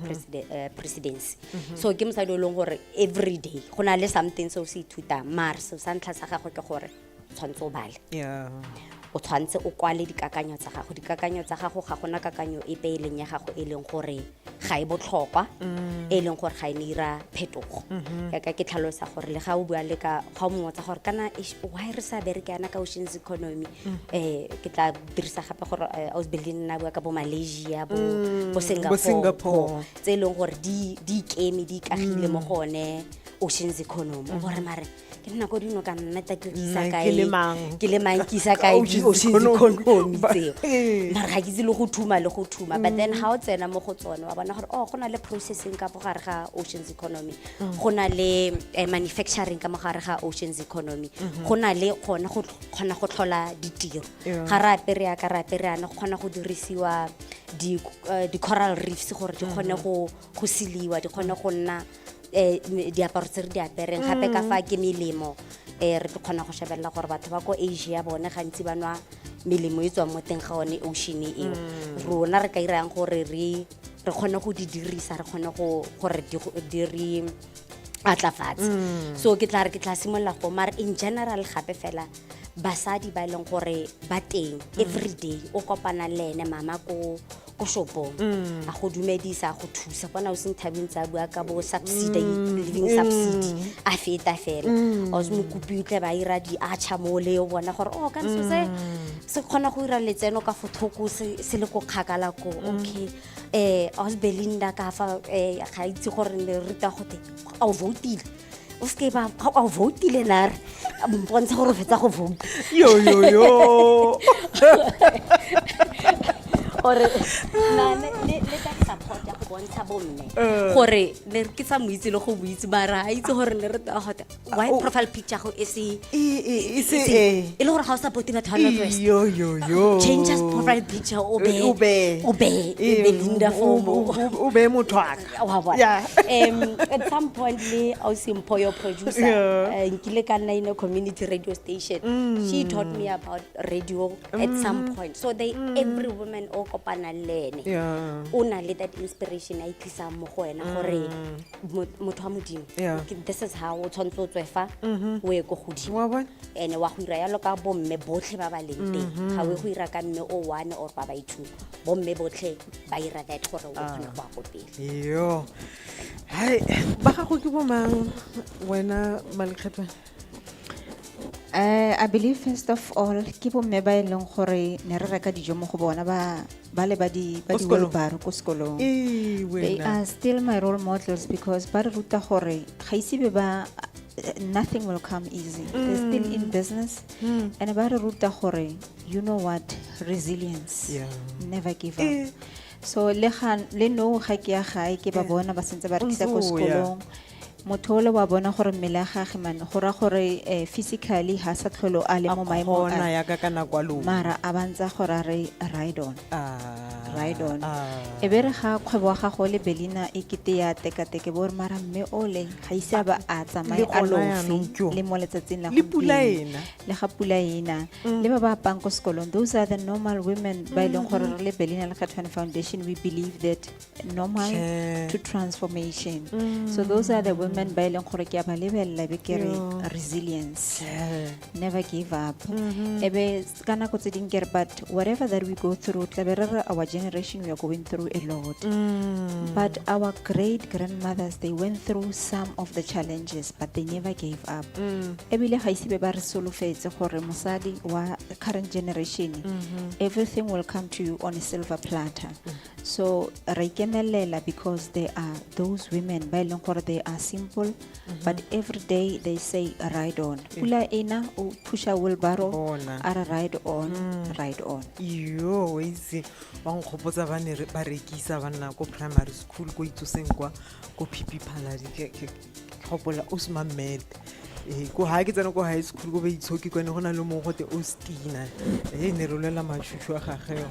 presidency. So ke mosadi o e leng gore every day go na le something se o se ithutang, mare seo sa ntlha sa gagwe ke gore tshwanetse o bale, o tshwanetse o kwale dikakanyo tsa gago. Dikakanyo tsa gago, ga gona kakanyo epe e leng ya gago e leng gore ga e botlhokwa, e leng gore ga e ne ira phetogo. Yaka ke tlhalosa gore le ga o bua le ka ga o mongwe tsa gore kana eish, why re sa bereke yana ka oceans economy, ke tla dirisa gape gore Ausbelin nna bua ka bo Malaysia, bo Singapore,
Singapore.
Tse e leng gore di ikeme, di ikagile mo go one oceans economy, gore mare ke nako dino ka nna ta ke isa
Nna
kae,
ke le mang?
Ke le mang, ke isa kae
Oceans
di-oceans
economy.
economy tseo? Mare ga ke itse le go thuma le go thuma, but then ga o tsena mo go tsone wa bona gore, oh, go na le processing ka mo gare ga oceans economy, go na le manufacturing ka mo gare ga oceans economy, go na le gone go kgona go tlhola ditiro. Ga re apere yaka re apere yana, go kgona go dirisiwa di-coral reefs gore di kgone go seliwa, di kgone go nna diaparo tse re di apereng. Gape ka fa ke melemo, re tlo kgona go shebelela gore batho ba ko Asia bone gantsi ba nwa melemo e tswang mo teng ga one ocean eo. Rona re ka irang gore re kgone go di dirisa, re kgone go gore di re atlafatse? So ke tla re ke tla simolola go, mare in general gape fela basadi ba e leng gore ba teng every day, o kopana le ene mama ko shopong, a go dumedisa, a go thusa, bona o se nthabeng tsa bua ka bo subsidy, living subsidy, a feta fela o se mokopi o tle ba ira di-archer mole, o bona gore, oh, kana so se kgona go ira letseno ka fo thoko, se le ko kgakala ko. Okay, aus Belinda ka fa, ga itse gore ne ruta gote a o voutile, o seke ba a o voutile nare mpontsha gore o fetsa go vote.
Yo yo yo.
Gore na le ka support ya go bontsha bomme gore ne ke sa mo itse le go mo itse, mara a itse gore ne re ta gote why profile picture go e se
E se
e le gore ga o support batho ba North West.
Yo yo yo.
Change just profile picture, o be
O be.
O be Belinda Fomo.
O be motho wa ka.
Wa bona. At some point le ausi Mpho, your producer, nkile ka nna in a community radio station. She taught me about radio at some point. So they every woman o kopanang le ene o na le that inspiration a e tlisang mo go wena gore motho wa Modimo, this is how o tshwanetse o tswe fa o ye ko godimo.
Wa bona?
Ene wa go ira yalo ka bomme botlhe ba ba leng teng, ga o ye go ira ka mme o one or ba ba two, bomme botlhe ba ira that gore o kgone go ya ko pele.
Yo. Hai, ba gago ke bo mang wena, Malekgethwane?
I believe first of all ke bomme ba e leng gore ne re reka dijo mo go bona ba le ba
Ko
di
sekolong?
wheelbarrow ko sekolong.
Ee,
They
wena.
are still my role models because ba re ruta gore ga ise be ba, nothing will come easy. They're still in business and ba re ruta gore, you know what, resilience. Never give up. So le ga le no ga ke ya gae ke ba bona ba sentse ba rekisa ko
O ntse o ya.
sekolong. Motho ole wa bona gore mmele ya gage man, go ra gore physically ha sa tlholo a le
A
mo maemong
kgona
a
yaka ka nako a lona.
Mara a bantsa gore a re ride on. Ride on. E be re ga kgwebo wa gago le Belina e kete ya tekateke bo re, mara mme ole ga ise a ba a tsamaye
Le
a
gona jaanong
lofe
ke yo.
le mo letsatsing la
Le pula
gompieno.
ena.
Le ga pula ena. Le ba ba apang ko sekolong, those are the normal women ba e leng gore re le Belina Lekgethwane Foundation, we believe that normal to transformation. So those are the women ba e leng gore ke a ba lebelela be ke re resilience, never give up. E be ka nako tse ding ke re, but whatever that we go through, tla be re re our generation generation, we are going through a lot. But our great grandmothers, they went through some of the challenges, but they never gave up. Ebile ga ise be ba re solofetse gore mosadi wa current generation, everything will come to you on a silver platter. So re ikemelela because there are those women ba e leng gore they are simple, but every day they say ride on. Pula ena o pusha wheelbarrow,
Bona.
a re ride on, ride on.
Yo, o itse wa nkgopotsa ba ne ba rekisa ba nna ko primary school ko itsoseng kwa ko Phipi Phaladi. Ke gopola osmamed ee ko ga ke tsena ko high school ko baitshoki kwane go na le mongwe gote ostina e ne re lwela matšhutšhu a gage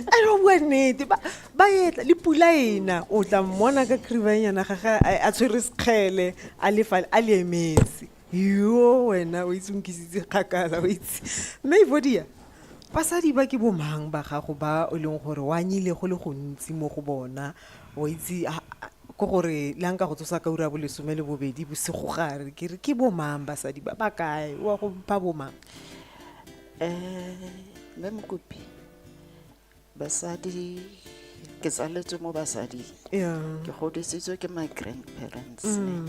a re bua nnete ba etla le pula ena o tla mmona ka cribanyana gage a tshwere sekgele a le fale a le emetse. Yo wena o itse o nkisitse kgakala o itse mme Evodia basadi ba ke bomang ba gago ba o leng gore o anyile go le gontsi mo go bona o itse ko gore le nka go tsosa ka ura bo 12 bosigogare ke re ke bomang basadi ba ba kae wa go ba bomang?
Mme Mokopi, basadi ke tsaletswe mo basading. Ke godisitswe ke my grandparents ne.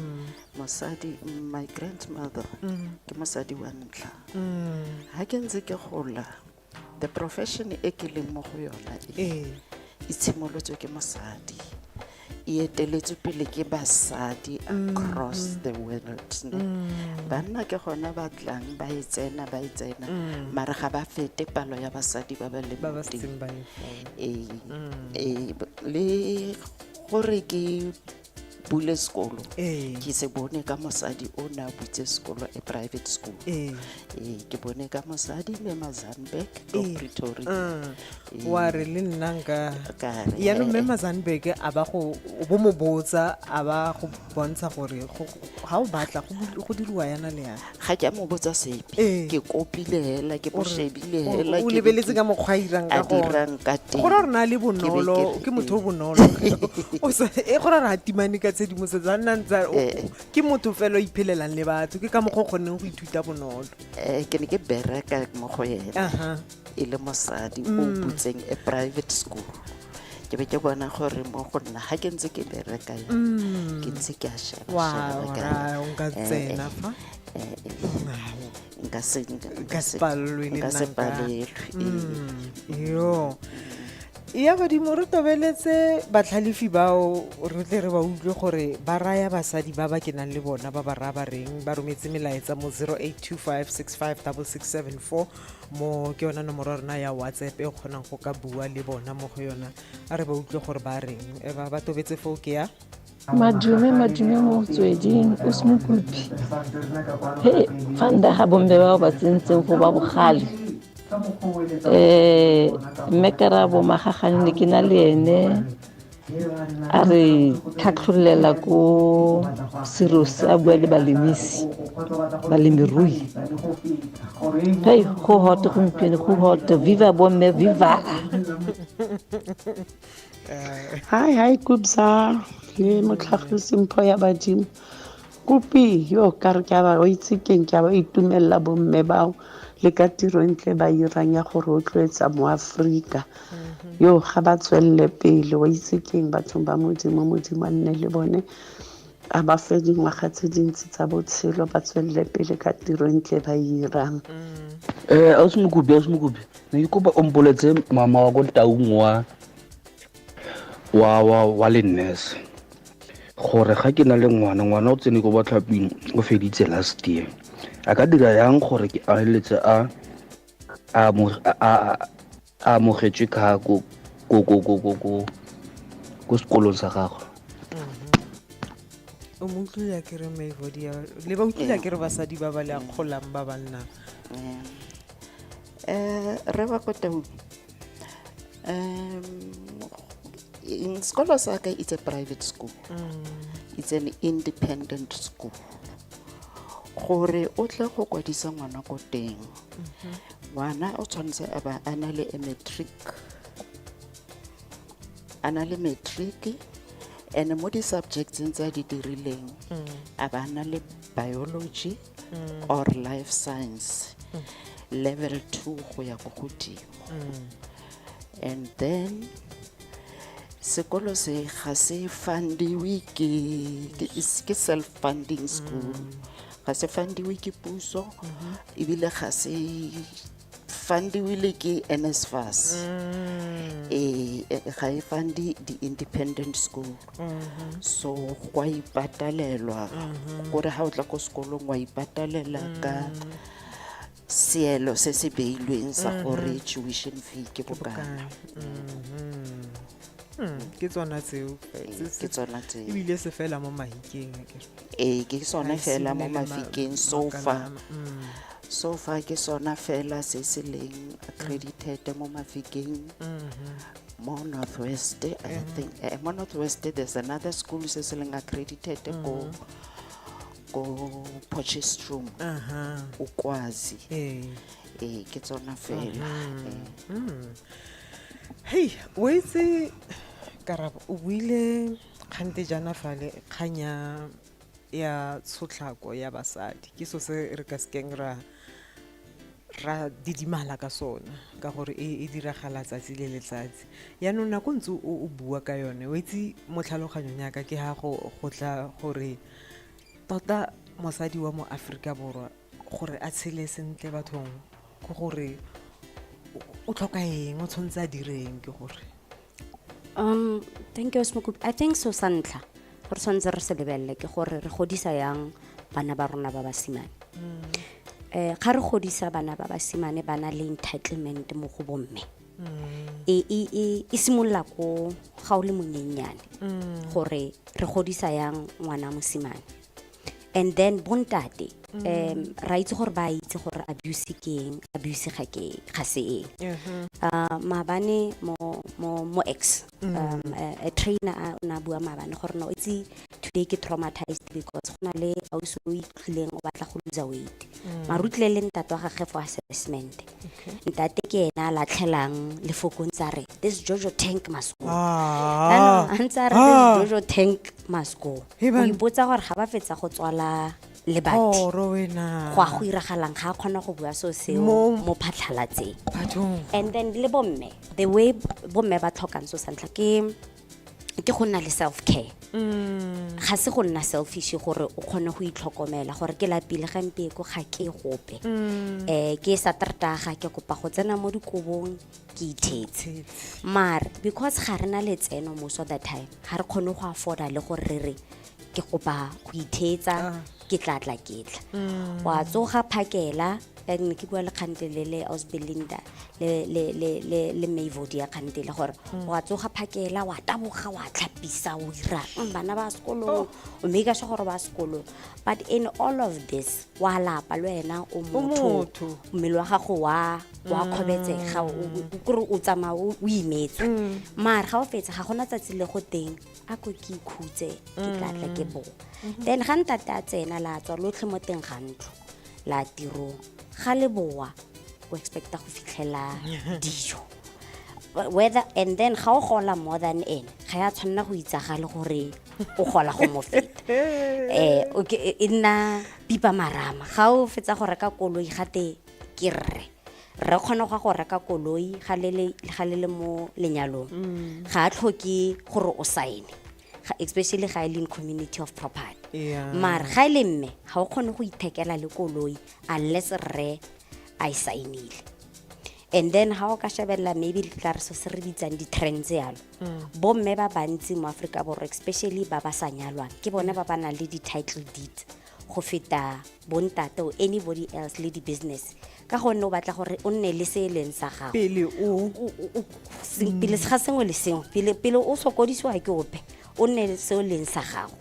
Mosadi, my grandmother ke mosadi wa ntlha. Ha ke ntse ke gola, the profession e ke leng mo go yona e, e tshimolotswe ke mosadi, e eteletswe pele ke basadi across the world ne. Banna ke gona ba tlang ba e tsena ba e tsena, mare ga ba fete palo ya basadi ba ba leng
ba ba
teng.
Setseng ba le foo.
Ee, le gore ke bule sekolo, ke se bone ka mosadi o ne a butse sekolo, a private school. Ee, ke bone ka mosadi le Mazanberg ko Pretoria. Ee.
Wa re le nna nka
Ka re,
yaanong mme
eh, eh.
Mazanberg a ba go o bo mo botsa a ba go bontsha gore ga o batla go diriwa yana le yana?
Ga ke a mo botsa sepe. Ke kopile hela, ke mo shebile hela,
o
ke be
lebeletse ka mokgwa a irang
a
ka gona.
Dirang ka teng.
Go ra gore na le
Ke be ke
bonolo
re,
ke motho o bonolo. E go ra re a timane ka tshedimosetso a nna ntse ke motho fela o iphelelang le batho ke ka mokgwa o kgonneng go ithuta bonolo.
Ke ne ke bereka mo go ena e le mosadi o butseng a private school, ke be ke bona gore mo go nna ga ke ntse ke bereka yana, ke ntse ke a sheba
Wa
sheba ka re,
ra o nka tsena fa
nka se
nka se palelwe le
nka
nna
se palelwe, ee.
Yo ya badimo re tobeletse batlhalefi bao re tle re ba utlwe gore ba raya basadi ba ba kenang le bona ba ba raya ba reng. Ba rometse melaetsa mo 0825656674 mo ke yona nomoro ya rona ya WhatsApp e o kgonang go ka bua le bona mo go yona. A re ba utlwe gore ba reng. Ba tobetse foo ke ya
Madume, madume mo motsweding o se Mokopi. He fanda ga bomme bao ba tsentseng go ba bogale. Mme Karabo Magagane ne ke na le ene a re tlhatlholela ko Serosi a bua le balemisi balemirui. Hei, go hot gompieno, go hot. Viva bomme, viva.
Hi, hi, Kubza le motlhagisi Mpho ya badimo. Kopi yo ka re ke a ba o itse keng, ke a ba itumelela bomme bao le ka tiro e ntle ba irang ya go rotloetsa mo Aforika yo ga ba tswelele pele. Wa itse keng, bathong ba Modimo, Modimo a nne le bone, a ba fe dingwaga tse dintsi tsa botshelo, ba tswelele pele ka tiro e ntle ba e irang.
Ausi Mokopi, ausi Mokopi, ne ke kopa o mpoletse mama wa ko Taung wa le nurse gore ga ke na le ngwana, ngwana o tsene ko batlhaping, o feditse last year, a ka dira yang gore ke a feleletse a amogetswe ka ko sekolong sa gagwe?
O mo utlwile ke re Maivodia le ba utlwile ke re basadi ba ba le akgolang ba banna.
Re ba ko Taung, in sekolo sa ka, it's a private school, it's an independent school. Gore o tle go kwadisa ngwana ko teng, ngwana o tshwanetse a ba a na le a matric, a na le matric, and mo di-subjectseng tse a di dirileng a ba na le biology or life science level 2 go ya ko godimo. And then sekolo se ga se fundiwe ke ke self funding school. Ga se fundiwe ke puso ebile ga se fundiwe le ke NSFAS. Ga e funde di-independent school. So go a ipatalelwa kore ga o tla ko sekolong wa ipatalela ka seelo se se beilweng sa gore tuition fee ke bokana.
Ke tsona tseo.
Ke tsona tseo.
Ebile se fela mo Mahikeng, akere?
Ee, ke sone
Ha e
fela mo
se nne le
Mafikeng so
makala
far. So far ke sona fela se se leng accredited mo Mafikeng. Mo Northwest, I think mo Northwest there's another school se se leng accredited ko Potchefstroom. Ukwazi. Ee, ke tsona fela.
Hei, o itse Karabo, o buile kgante jaana fale kgang ya tshotlhako ya basadi. Ke so se re ka sekeng ra didimala ka sona ka gore e diragala tsatsi le letsatsi. Yaanong nako ntse o bua ka yone, o itse mo tlhaloganyong yaka ke ha go tla gore tota mosadi wa mo Aforika Borwa gore a tshele sentle bathong ke gore o tlhoka eng, o tshwanetse a direng ke gore.
Thank you, Smokupi. I think so sa ntlha gore tshwanetse re se lebelele ke gore re godisa yang bana ba rona ba basimane. Ga re godisa bana ba basimane ba na le entitlement mo go bomme. E simolola ko ga o le monyenyane gore re godisa yang ngwana mosimane. And then bontate, ra itse gore ba itse gore abuse ke eng, abuse ga ke ga se eng. Maabane mo X, a trainer a o ne a bua maabane gore no, itse today ke traumatized because go na le ausi o itlhileng o batla go lose weight. Mara o tlile le ntate wa gagwe for assessment. Ntate ke ena a latlhelang lefoko ntse a re this Jojo tank must go. Jaanong a ntse a re this Jojo tank must go.
Hei,
O
bana.
ipotsa gore ga ba fetsa go tswala lebati,
Thoro wena.
go a go iragalang, ga a kgona go bua so seo mo phatlhalatseng.
Bathong.
And then le bomme, the way bomme ba tlhokang so sa ntlha ke go nna le self care. Ga se go nna selfish gore o kgone go itlhokomela gore ke lapile gampieko ga ke gope. Ke Saterdaga ke kopa go tsena mo dikobong ke ithetse. Mare because ga re na letseno most of the time, ga re kgone go afforda le gore re re ke kopa go ithetsa, ke tla tla ke tla. Wa tsoga phakela, ne ke bua le kgantele le Aus Belinda le Mayvodi ya kgantele gore wa tsoga phakela, wa taboga, wa tlhapisa, o ira bana ba sekolong, o make sure gore ba sekolong. But in all of this, wa lapa le wena o
O
motho,
motho.
Mmele wa gago wa kgobetsega, kore o tsamaya o imetswe. Mare ga o fetsa ga gona tsatsi le go teng a ko ke ikhutse, ke tla tla ke boa. Then ga ntate a tsena la tswa lotlhe mo teng ga ntlo la tirong, ga le boa o expecta go fitlhela dijo. Whether and then ga o gola more than ene, ga ya tshwanela go itsagale gore o gola go mo feta. Okay, e nna pipa marama. Ga o fetsa go reka koloi gate ke rre. Rre kgona go ya go reka koloi ga le le mo lenyalong. Ga a tlhoke gore o sign. Especially ga e le in community of property. Mare ga e le mme ga o kgone go ithekela le koloi unless rre a e sign-ile. And then ha o ka shebella maybe le tla re so se re bitsang di-trends yalo. Bomme ba bantsi mo Aforika Borwa, especially ba ba sa nyalwang, ke bone ba ba nang le di-title deeds go feta bontate or anybody else le di-business. Ka gonne o batla gore o nne le se e leng sa gago.
Pele o
Pele ga sengwe le sengwe, pele o sokodisiwa ke ope, o nne le se o leng sa gago.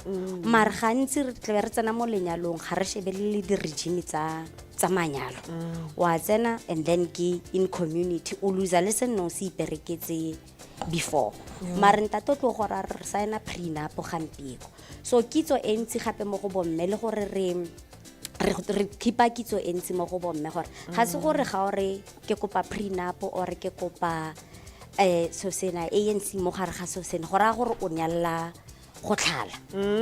Mare gantsi re tlabe re tsena mo lenyalong ga re shebelele di-regime tsa manyalo. Wa tsena and then ke in community o loser le se nnong se ipereketse before. Mare ntate o tlo gore a re sign-a prenup gampieko. So kitso e ntsi gape mo go bomme le gore re keep-a kitso e ntsi mo go bomme gore ga se gore ga o re ke kopa prenup or ke kopa so sena ANC mo gare ga so sena go raya gore o nyalla go tlhala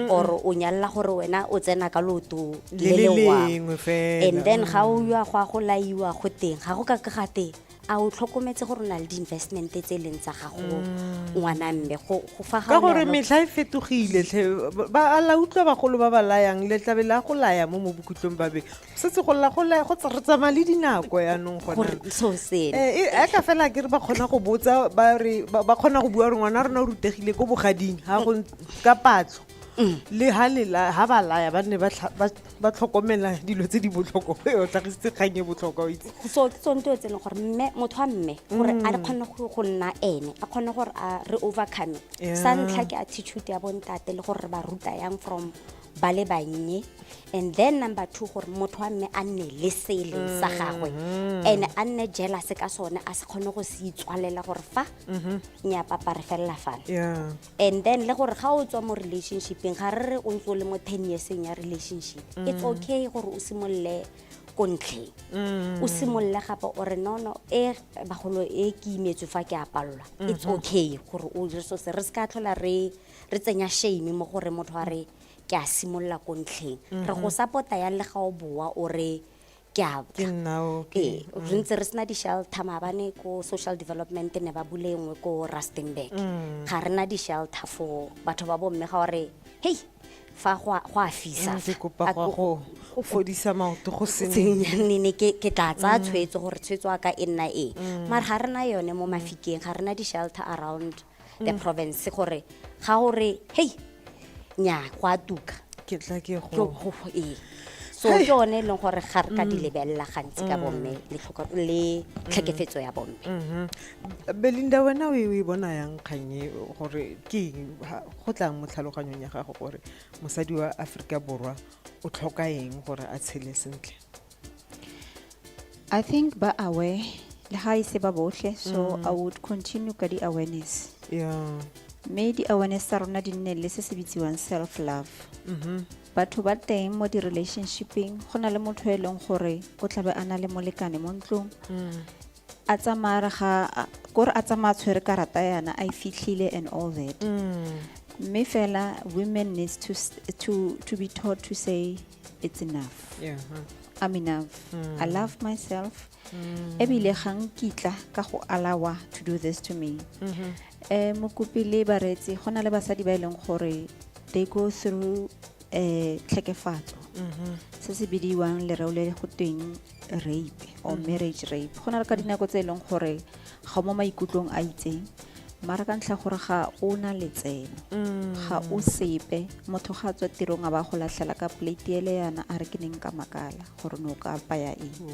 or o nyalla gore wena o tsena ka loto
Le
le
le
le wa.
lengwe fela.
And then ga o ya go a go laiwa go teng ga go ka ke ga teng A o tlhokometse gore o na le di-investment tse e leng tsa gago, ngwana mme, go fa ga
Ka
o
gore
le
metlha e fetogile tlhe, ba a la utlwa bagolo ba ba layang le tlabe la go laya mo bokhutlong ba beke setse go lla go laya go re tsamaya le dinako yaanong gona.
Gore so seno.
E ka fela ke re ba kgona go botsa ba re ba kgona go bua gore ngwana rona o rutegile ko bogading ga go ka patlo le ha lela ha ba laya ba nne ba tlhokomela dilo tse di botlhokwa. O tlhagisitse kgang e botlhokwa, o itse.
So ke tsone tse e leng gore mme, motho wa mme, gore a kgone go nna ene, a kgone gore a re overcome. Sa ntlha ke attitude ya bontate le gore re ba ruta yang from ba le bannye, and then number two, gore motho wa mme a nne le se e leng sa gagwe and a nne jealous ka sone, a se kgone go se itswalela gore fa nya papa re felela fana. And then le gore ga o tswa mo relationshipeng, ga re re o ntse o le mo 10 yearseng ya relationship, it's okay gore o simolole ko ntlheng, o simolole gape o re nono e bagolo e ke imetswe fa ke a palelwa. It's okay gore o dire so se, re se ka tlhola re tsenya shame mo gore motho a re ke a simolola ko ntlheng. Re go support-a yang le ga o boa o re ke a
Ke nna okay.
Ee, re ntse re sena di-shelter. Maabane ko social development ne ba bule nngwe ko Rustenburg. Ga re na di-shelter for batho ba bomme ga ore hei fa go a fisa.
Ke kopa
A
go go fodisa maoto go seng
nene ke tla tsaya tshwetso gore tshwetso ya ka e nna eng, mare ga re na yone mo Mafikeng, ga re na di-shelter around the province gore ga gore hei nya go a tuka.
Ke tla ke
Ke
go
ee, so ke yone e leng gore ga re ka di lebelela gantsi ka bomme le le tlhekefetso ya bomme.
Belinda, wena o e bona yang kgang e, gore ke eng go tlang mo tlhaloganyong ya gago gore mosadi wa Aforika Borwa o tlhoka eng gore a tshele sentle?
I think ba aware le ga e se ba botlhe, so I would continue ka di-awareness, mme di-awareness tsa rona di nne le se se bitsiwang self love. Batho ba teng mo di-relationshipeng, go na le motho e leng gore o tlabe a na le molekane mo ntlong, a tsamaya re ga kore a tsamaya a tshwere karata yana a e fitlhile and all that, mme fela women needs to be taught to say it's enough. I'm enough, I love myself, ebile ga nkitla ka go allowa to do this to me. Mokopi le bareetsi, go na le basadi ba e leng gore they go through tlhekefatso, se se bidiwang lereo le go tweng rape or marriage rape. Go na le ka dinako tse e leng gore ga o mo maikutlong a itseng, mara ka ntlha gore ga o na letseno, ga o sepe, motho ga a tswa tirong a ba go latlhela ka plate ele yana, a re ke neng ka makala gore ne o ka apaya eng.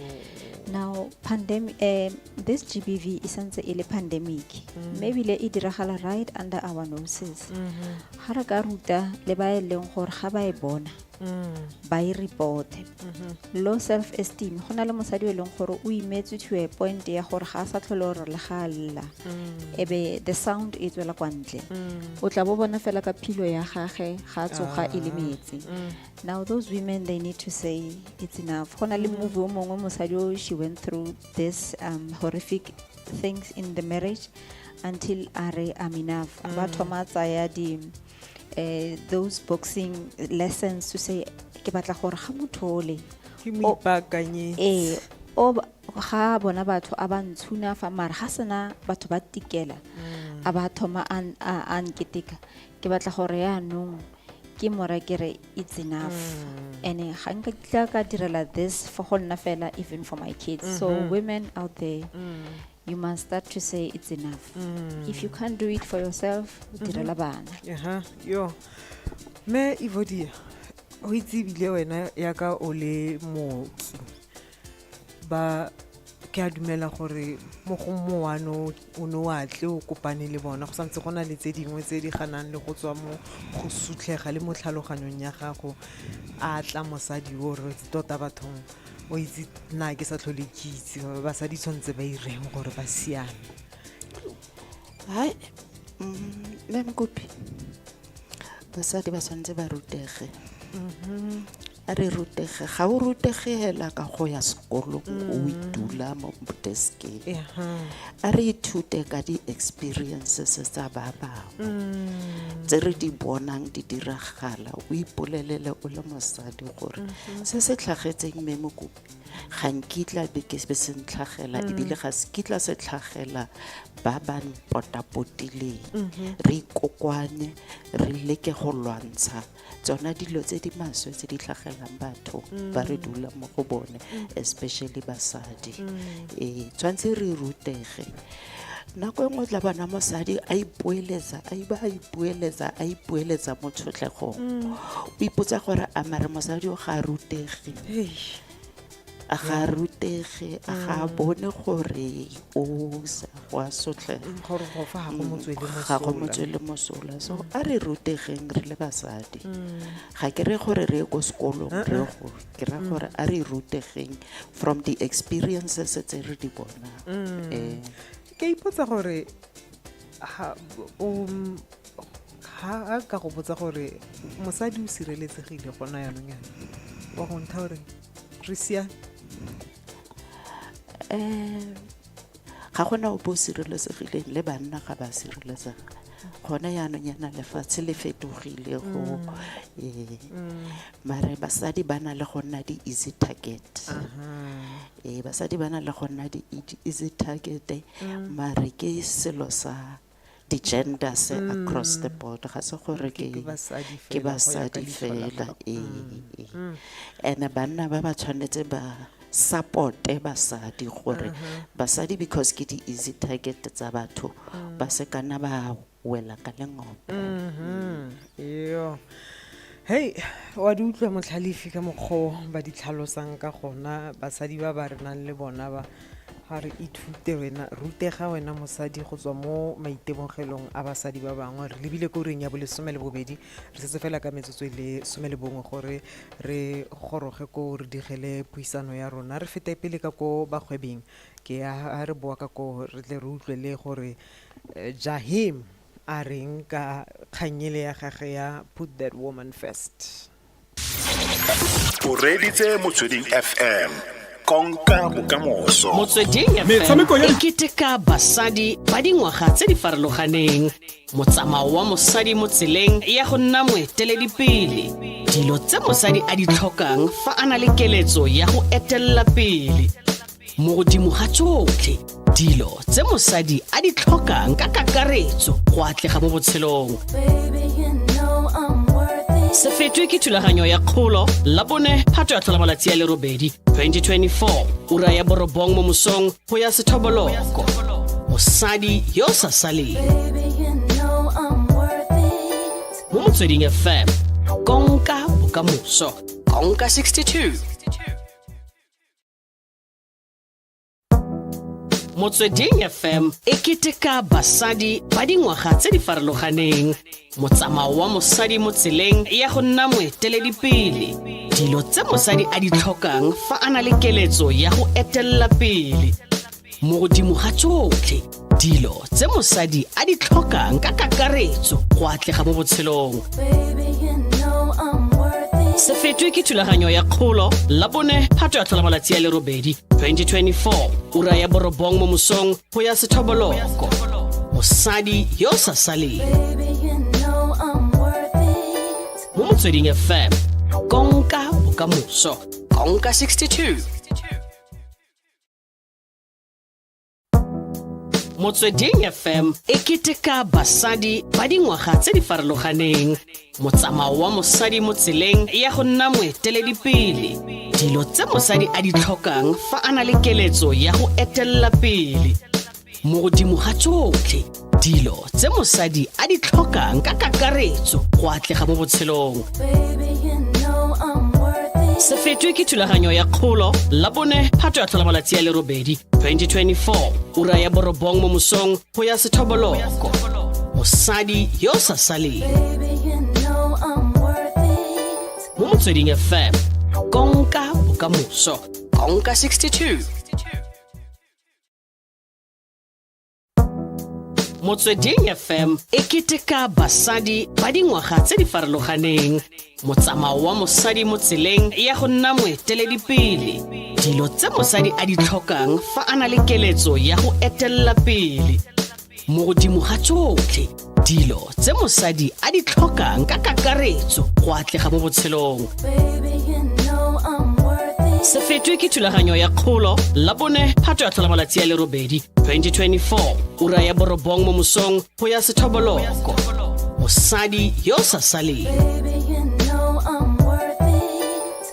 Now pandemic, this GBV e santse e le pandemic, mme ebile e diragala right under our noses. Ga re ka ruta le ba e leng gore ga ba e bona ba e reporte. Low self esteem, go na le mosadi o e leng gore o imetswe to a point ya gore ga a sa tlhole gore le ga a lla ebe the sound e tswela kwa ntle, o tla bo bona fela ka philo ya gage ga a tsoga e le metsi. Now those women, they need to say it's enough. Go na le movie o mongwe, mosadi o, she went through this horrific things in the marriage until a re I'm enough. A ba thoma a tsaya di those boxing lessons to say ke batla gore ga motho ole
Ke mo ipaakanyetse.
Ee, o ga bona batho a ba ntshuna fa, mara ga sena batho ba tikela a ba thoma a nketeka, ke batla gore yaanong ke mora ke re it's enough, and ga nka kitla ka direla this for go nna fela, even for my kids. So women out there, you must start to say it's enough. If you can't do it for yourself, direla bana.
Aha, yo mme Evodia, o itse ebile wena yaka o le mooki, ba ke a dumela gore mo go moano o ne o atle o kopane le bona, go santse go na le tse dingwe tse di ganang le go tswa mo go sutlhega le mo tlhaloganyong ya gago. A tla mosadi o re tota bathong, o itse nna ke sa tlhole ke itse basadi tshwanetse ba ireng gore ba siame.
Hai, mme Mokopi, basadi ba tshwanetse ba rutege. A re rutege, ga o rutegela ka go ya sekolong o itula mo deskeng. A re ithute ka di-experiences tsa ba bangwe tse re di bonang di diragala, o ipolelele o le mosadi gore se se tlhagetseng mme Mokopi ga nkitla be ke be se ntlhagela, ebile ga se kitla se tlhagela ba ba mpotapotileng. Re ikokoanye, re leke go lwantsha tsona dilo tse di maswe tse di tlhagelang batho ba re dula mo go bone, especially basadi. Ee, tshwanetse re rutege. Nako e nngwe tla bona mosadi a ipoeletsa, a iba a ipoeletsa, a ipoeletsa mo tshotlegong, o ipotsa gore a mare mosadi o ga a rutege, a ga a rutege, a ga a bone gore o sa go a sotlega,
Gore go fa ga go motswele
ga go
mosola.
Motswele mosola. So a re rutegeng re le basadi. Ga ke re gore re ye ko sekolong, re go ke ra gore a re rutegeng from the experiences tse re di bonang. Ee.
Ke ipotsa gore ha ka go botsa gore mosadi o sireletsegile gona yanong yana, wa go ntha gore re siame?
Ga gona ope o sireletsegileng, le banna ga ba sireletsega gone yaanong yana. Lefatshe le fetogile go, ee, mare basadi ba na le go nna di-easy target. Ee, basadi ba na le go nna di-easy target, mare ke selo sa di-genders across the board, ga se gore
Ke
ke
basadi
ke
fela go ya ka
basadi
leitlho la
fela.
gago.
Ee, and banna ba ba tshwanetse ba supporte basadi gore basadi, because ke di-easy target tsa batho, ba se kana ba wela ka lengope.
Yo, hei, wa di utlwa motlhalefi ka mokgwa o ba di tlhalosang ka gona basadi ba ba re nang le bona ba ga re ithute. Wena rutega, wena mosadi, go tswa mo maitemogelong a basadi ba bangwe. Re lebile ko reng ya bo 12, re setse fela ka metsotso e le 11 gore re goroge ko re digele puisano ya rona. Re fete pele ka ko bagwebing, ke ya ha re boa ka ko re tle re utlwe le gore Jahim a reng ka kganyele ya gage ya "Put That Woman First".
O reditse Motsweding FM, konka bokamoso.
Motsweding FM
Metshameko ya
e keteka basadi ba dingwaga tse di farologaneng, motsamao wa mosadi mo tseleng ya go nna moeteledipele, dilo tse mosadi a di tlhokang fa a na le keletso ya go etelela pele, mo godimo ga tsotlhe dilo tse mosadi a di tlhokang ka kakaretso go atlega mo botshelong.
Baby, you know I'm worth it.
Se fetwe ke thulaganyo ya Kgolo, Labone, Phato ya tlhola malatsi a le 8, 2024, ura ya 9 mo mosong go ya sethoboloko. Mosadi yo o sa saleng
Baby, you know I'm worth it.
mo Motsweding FM, konka bokamoso, konka 62. Motsweding FM e keteka basadi ba dingwaga tse di farologaneng, motsamao wa mosadi mo tseleng ya go nna moeteledipele, dilo tse mosadi a di tlhokang fa a na le keletso ya go etelela pele, mo godimo ga tsotlhe dilo tse mosadi a di tlhokang ka kakaretso go atlega mo botshelong.
Baby, you know I'm worth it.
Se fetwe ke thulaganyo ya Kgolo, Labone, Phato ya tlhola malatsi a le 8, 2024, ura ya 9 mo mosong go ya sethoboloko. Mosadi yo o sa saleng
Baby, you know I'm worth it.
mo Motsweding FM, konka bokamoso, konka 62. Motsweding FM e keteka basadi ba dingwaga tse di farologaneng, motsamao wa mosadi mo tseleng ya go nna moeteledipele, dilo tse mosadi a di tlhokang fa a na le keletso ya go etelela pele, mo godimo ga tsotlhe dilo tse mosadi a di tlhokang ka kakaretso go atlega mo botshelong.
Baby, you know I'm worth it.
Se fetwe ke thulaganyo ya Kgolo, Labone, Phato ya tlhola malatsi a le 8, 2024, ura ya 9 mo mosong go ya sethoboloko. Mosadi yo o sa saleng
Baby, you know I'm worth it.
mo Motsweding FM, konka bokamoso, konka 62. Motsweding FM e keteka basadi ba dingwaga tse di farologaneng. Motsamao wa mosadi mo tseleng ya go nna moeteledipele. Dilo tse mosadi a di tlhokang fa a na le keletso ya go etelela pele. Mo godimo ga tsotlhe, dilo tse mosadi a di tlhokang ka kakaretso go atlega mo botshelong. Se fetwe ke thulaganyo ya kgolo la bone phato ya tlhola malatsi a le robedi 2024 ura ya borobong mo mosong go ya sethoboloko. Mosadi yo o sa saleng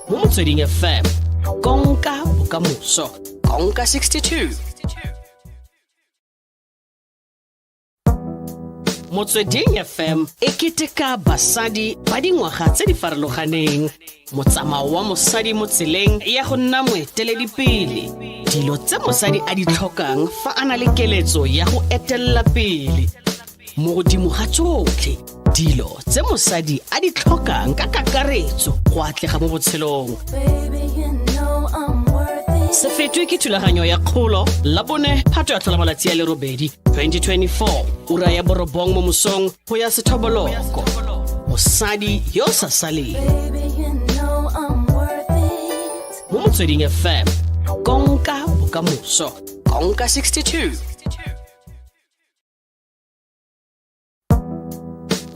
mo Motsweding FM, konka bokamoso, konka 62. Motsweding FM e keteka basadi ba dingwaga tse di farologaneng. Motsamao wa mosadi mo tseleng ya go nna moeteledipele. Dilo tse mosadi a di tlhokang fa a na le keletso ya go etelela pele. Mo godimo ga tsotlhe, dilo tse mosadi a di tlhokang ka kakaretso go atlega mo botshelong. Se fetwe ke thulaganyo ya kgolo la bone phato ya tlhola malatsi a le robedi 2024 ura ya borobong mo mosong go ya sethoboloko. Mosadi yo o sa saleng mo Motsweding FM, konka bokamoso, konka 62.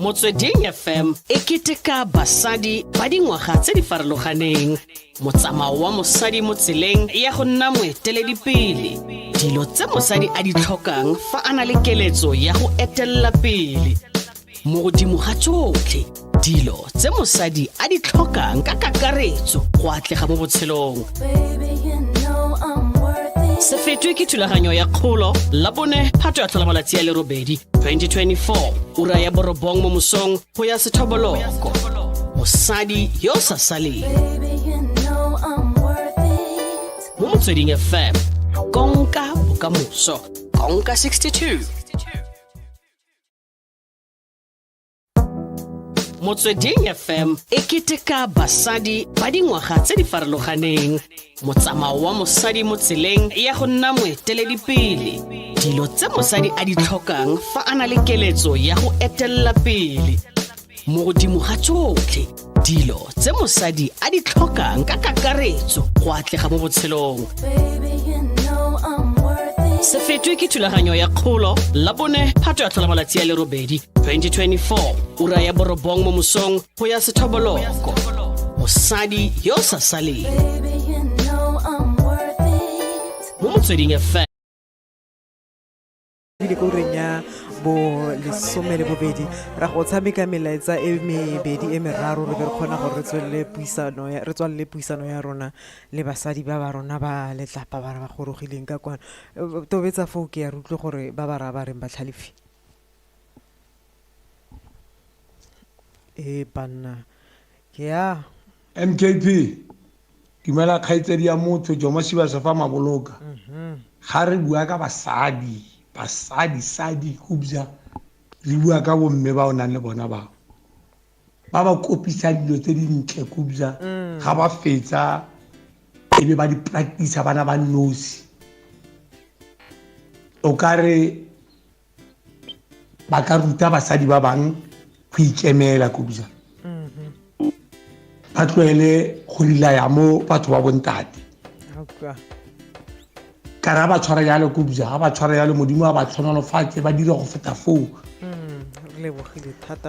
Motsweding FM e keteka basadi ba dingwaga tse di farologaneng. Motsamao wa mosadi mo tseleng ya go nna moeteledipele. Dilo tse mosadi a di tlhokang fa a na le keletso ya go etelela pele. Mo godimo ga tsotlhe, dilo tse mosadi a di tlhokang ka kakaretso go atlega mo botshelong. Se fetwe ke thulaganyo ya kgolo la bone phato ya tlhola malatsi a le robedi 2024 ura ya borobong mo mosong go ya sethoboloko. Mosadi yo o sa saleng mo Motsweding FM, konka bokamoso, konka 62. Motsweding FM e keteka basadi ba dingwaga tse di farologaneng. Motsamao wa mosadi mo tseleng ya go nna moeteledipele. Dilo tse mosadi a di tlhokang fa a na le keletso ya go etelela pele. Mo godimo ga tsotlhe, dilo tse mosadi a di tlhokang ka kakaretso go atlega mo botshelong. Se fetwe ke thulaganyo ya kgolo la bone phato ya tlhola malatsi a le robedi 2024 ura ya borobong mo mosong go ya sethoboloko. Mosadi yo o sa saleng mo Motsweding FM.
Ebile ko ureng ya bo lesome le bobedi ra go tshameka melaetsa e mebedi e meraro, re be re kgona gore re tswelele puisano ya, re tswalele puisano ya rona le basadi ba ba rona ba letlapa ba re ba gorogileng ka kwano. Tobetsa foo ke ya re utlwe gore ba ba raya ba reng batlhalefi. Ee banna ke ya.
MKP, dumela kgaitsedi ya motho Jomo Shibasa fa Maboloka. Ga re bua ka basadi, basadi sadi kubja, re bua ka bomme ba o nang le bona bao. Ba ba kopisang dilo tse dintle kubja, ga ba fetsa e be ba di practice bana ba nosi. O ka re ba ka ruta basadi ba bang go ikemela kubja. Ba tlohele go rilaya mo batho ba bontate. Ka re ba tshwara jalo kubja, ga ba tshwara jalo Modimo a ba tlhonolofatse, ba dira go feta foo.
Re lebogile thata.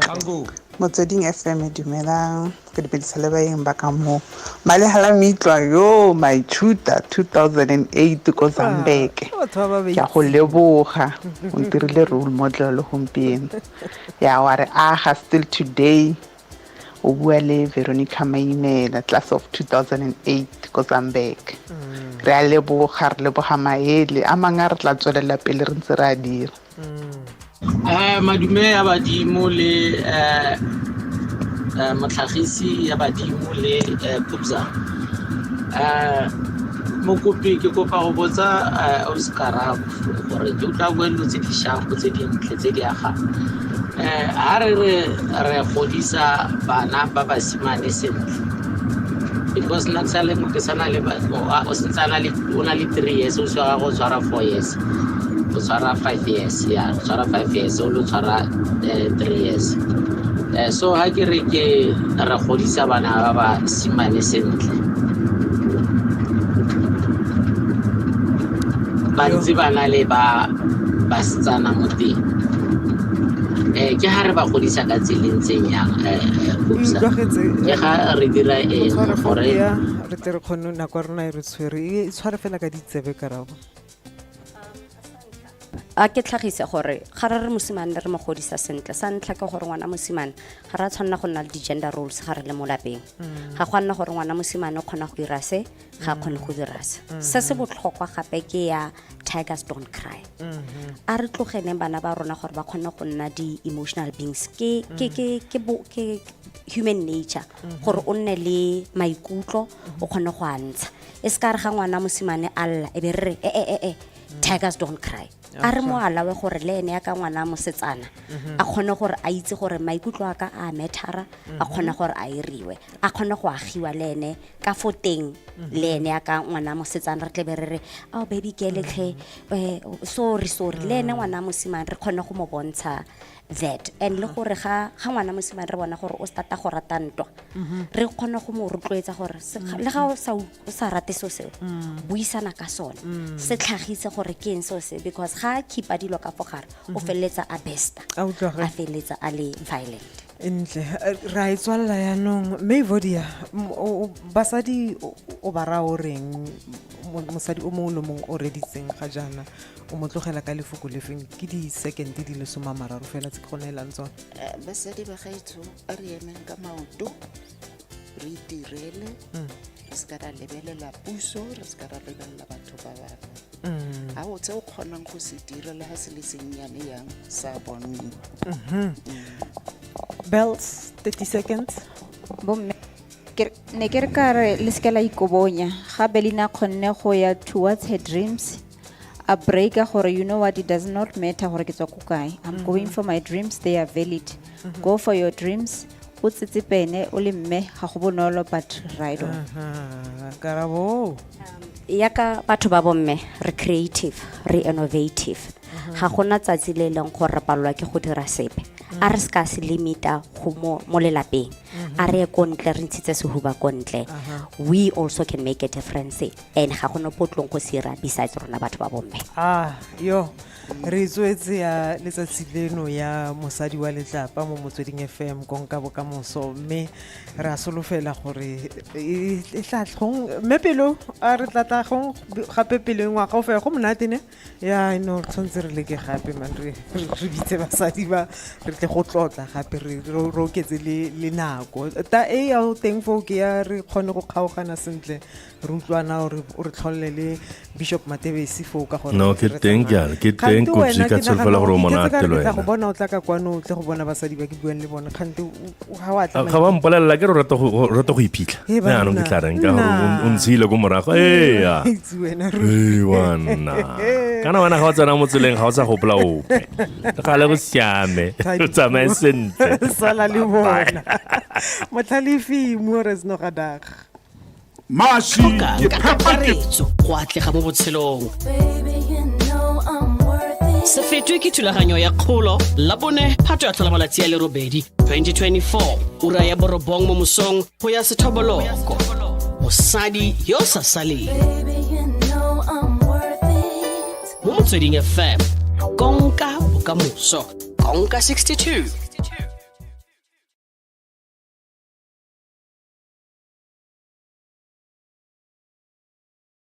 Motsweding FM, dumelang, ke dumedisa le baeng ba ka moo. Malehala Mitlwa yo maithuta 2008 ko Zambeke. Ke a go leboga, o ntirile role model gompieno. Ya wa re aga still today. O bua le Veronica Maimela, class of 2008 ko Zambeke. Re a leboga, re leboga maele a mangwe a re tla tswelela pele re ntse re a dira.
Madume ya badimo le motlhagisi ya badimo le Pupza. Mokopi ke kopa go botsa Oscar gore ke utlwa bua dilo tse di sharp, tse dintle, tse di agang. Ha re re re godisa bana ba basimane sentle, because nna ke sa le ke sana le o, a, o sentse a na le, o na le 3 years, o se wa go tshwara 4 years. Go tshwara 5 years ya go tshwara 5 years o lo tshwara 3 years. So ha ke re ke re godisa bana ba basimane sentle, ba ntse ba na le ba basetsana mo teng. Ke ga re ba godisa ka tsela e ntseng yang, Gupsa? Ke ga re dira eng gore
re tle re kgone nako ya rona e re tshwere e tshware fela ka ditsebe, Karabo?
A ke tlhagise gore ga re re mosimane re mo godisa sentle, sa ntlha ke gore ngwana mosimane ga re a tshwanela go nna le di-gender roles ga re le mo lapeng. Ga go a nna gore ngwana mosimane o kgona go dira se, ga a kgone go dira se. Se se botlhokwa gape ke ya tigers don't cry. A re tlogeleng bana ba rona gore ba kgone go nna di-emotional beings. Ke human nature gore o nne le maikutlo, o kgone go a ntsha. E se ka re ga ngwana mosimane a lla, e be re re e e e e tigers don't cry. A re mo alawe gore le ene ya ka ngwana mosetsana a kgone gore a itse gore maikutlo a ka a mattera, a kgone gore a iriwe, a kgone go agiwa le ene ka fo teng. Le ene ya ka ngwana mosetsana re tlebe re re, "Oh, baby girl tlhe, sorry, sorry." Le ene ngwana mosimane re kgone go mo bontsha that. And le gore ga ngwana mosimane re bona gore o starta go rata ntwa, re kgone go mo rotloetsa gore le ga o sa rate seo seo, buisana ka sone, se tlhagise gore ke eng seo se, because ga a keepa dilo ka fo gare, o feleletsa a besta,
A utlwa ge.
a feleletsa a le violent.
Ntle re a e tswalela yaanong. Mme Vodia, basadi o ba raya o reng? Mosadi o mongwe le mongwe o reditseng ga jaana, o mo tlogela ka lefoko lefeng? Ke di-second di le 30 fela tse ke go neelang tsone.
Basadi ba gaetsho, a re emeng ka maoto, re itirele. Re se ka ra lebelela puso, re se ka ra lebelela batho ba bangwe. Ga o tse o kgonang go se dira, le ga se le sennyane yang, sa bonne.
Bells, 30 seconds.
Bomme, ne ke re ka re le seke la ikobonya. Ga Belina kgonne go ya towards her dreams, a breaka gore, you know what, it does not matter gore ke tswa ko kae, I'm going for my dreams, they are valid. Go for your dreams, o tsetsepene o le mme, ga go bonolo, but ride on.
Aha, Karabo?
Yaka batho ba bomme, re creative, re innovative. Ga gona tsatsi le e leng gore re palelwa ke go dira sepe. A re se ka se limita go mo lelapeng, a re ye ko ntle, re ntshitse sehuba ko ntle. We also can make a difference, and ga gona potlong go se ira besides rona batho ba bomme.
Ah, yo re tswetse ya letsatsi leno ya mosadi wa letlapa mo Motsweding FM, konka bokamoso, mme re a solofela gore e tla gong mme pelo a re tla tla gong gape pele ngwaga o fela. Go monate ne ya no, re tshwanetse re leke gape man, re bitse basadi ba re tle go tlotla gape, re oketse le nako ta e ya o teng foo ke ya re kgone go kgaogana sentle, re utlwana, o re tlholole le Bishop Matebesi foo ka gore
No, ke
re
teng
tsamaya.
ke ke teng,
Kgante
Kopsi,
wena
ka
ke
tsholofela
nagana
gore o
gore
monate
ke tse ka
le
re ke tla go
wena.
bona o tla ka kwano, o tle go bona basadi ba ke buang le bone, kgante ga wa tla.
Ga ba mpolelela ke re o rata go iphitlha.
He banna.
Jaanong ke tla reng ka gore o
Nna.
ntshile ko morago, ea.
Itse wena ruri.
Ee, wanna kana wena ga o tsena mo tseleng ga o sa gopola ope, le gale go siame, o tsamaye sentle.
Sala le bona. Motlhalefi Moores Nogadaga.
Mashi ke
ka
phepa ke
kakaretso go atlega mo botshelong.
Baby, you know I'm worth it.
Se fetwe ke thulaganyo ya Kgolo, Labone, Phato ya tlhola malatsi a le 8, 2024, ura ya 9 mo mosong go ya sethoboloko. Mosadi yo o sa saleng.
Baby, you know I'm worth it.
Mo Motsweding FM, konka bokamoso, konka 62.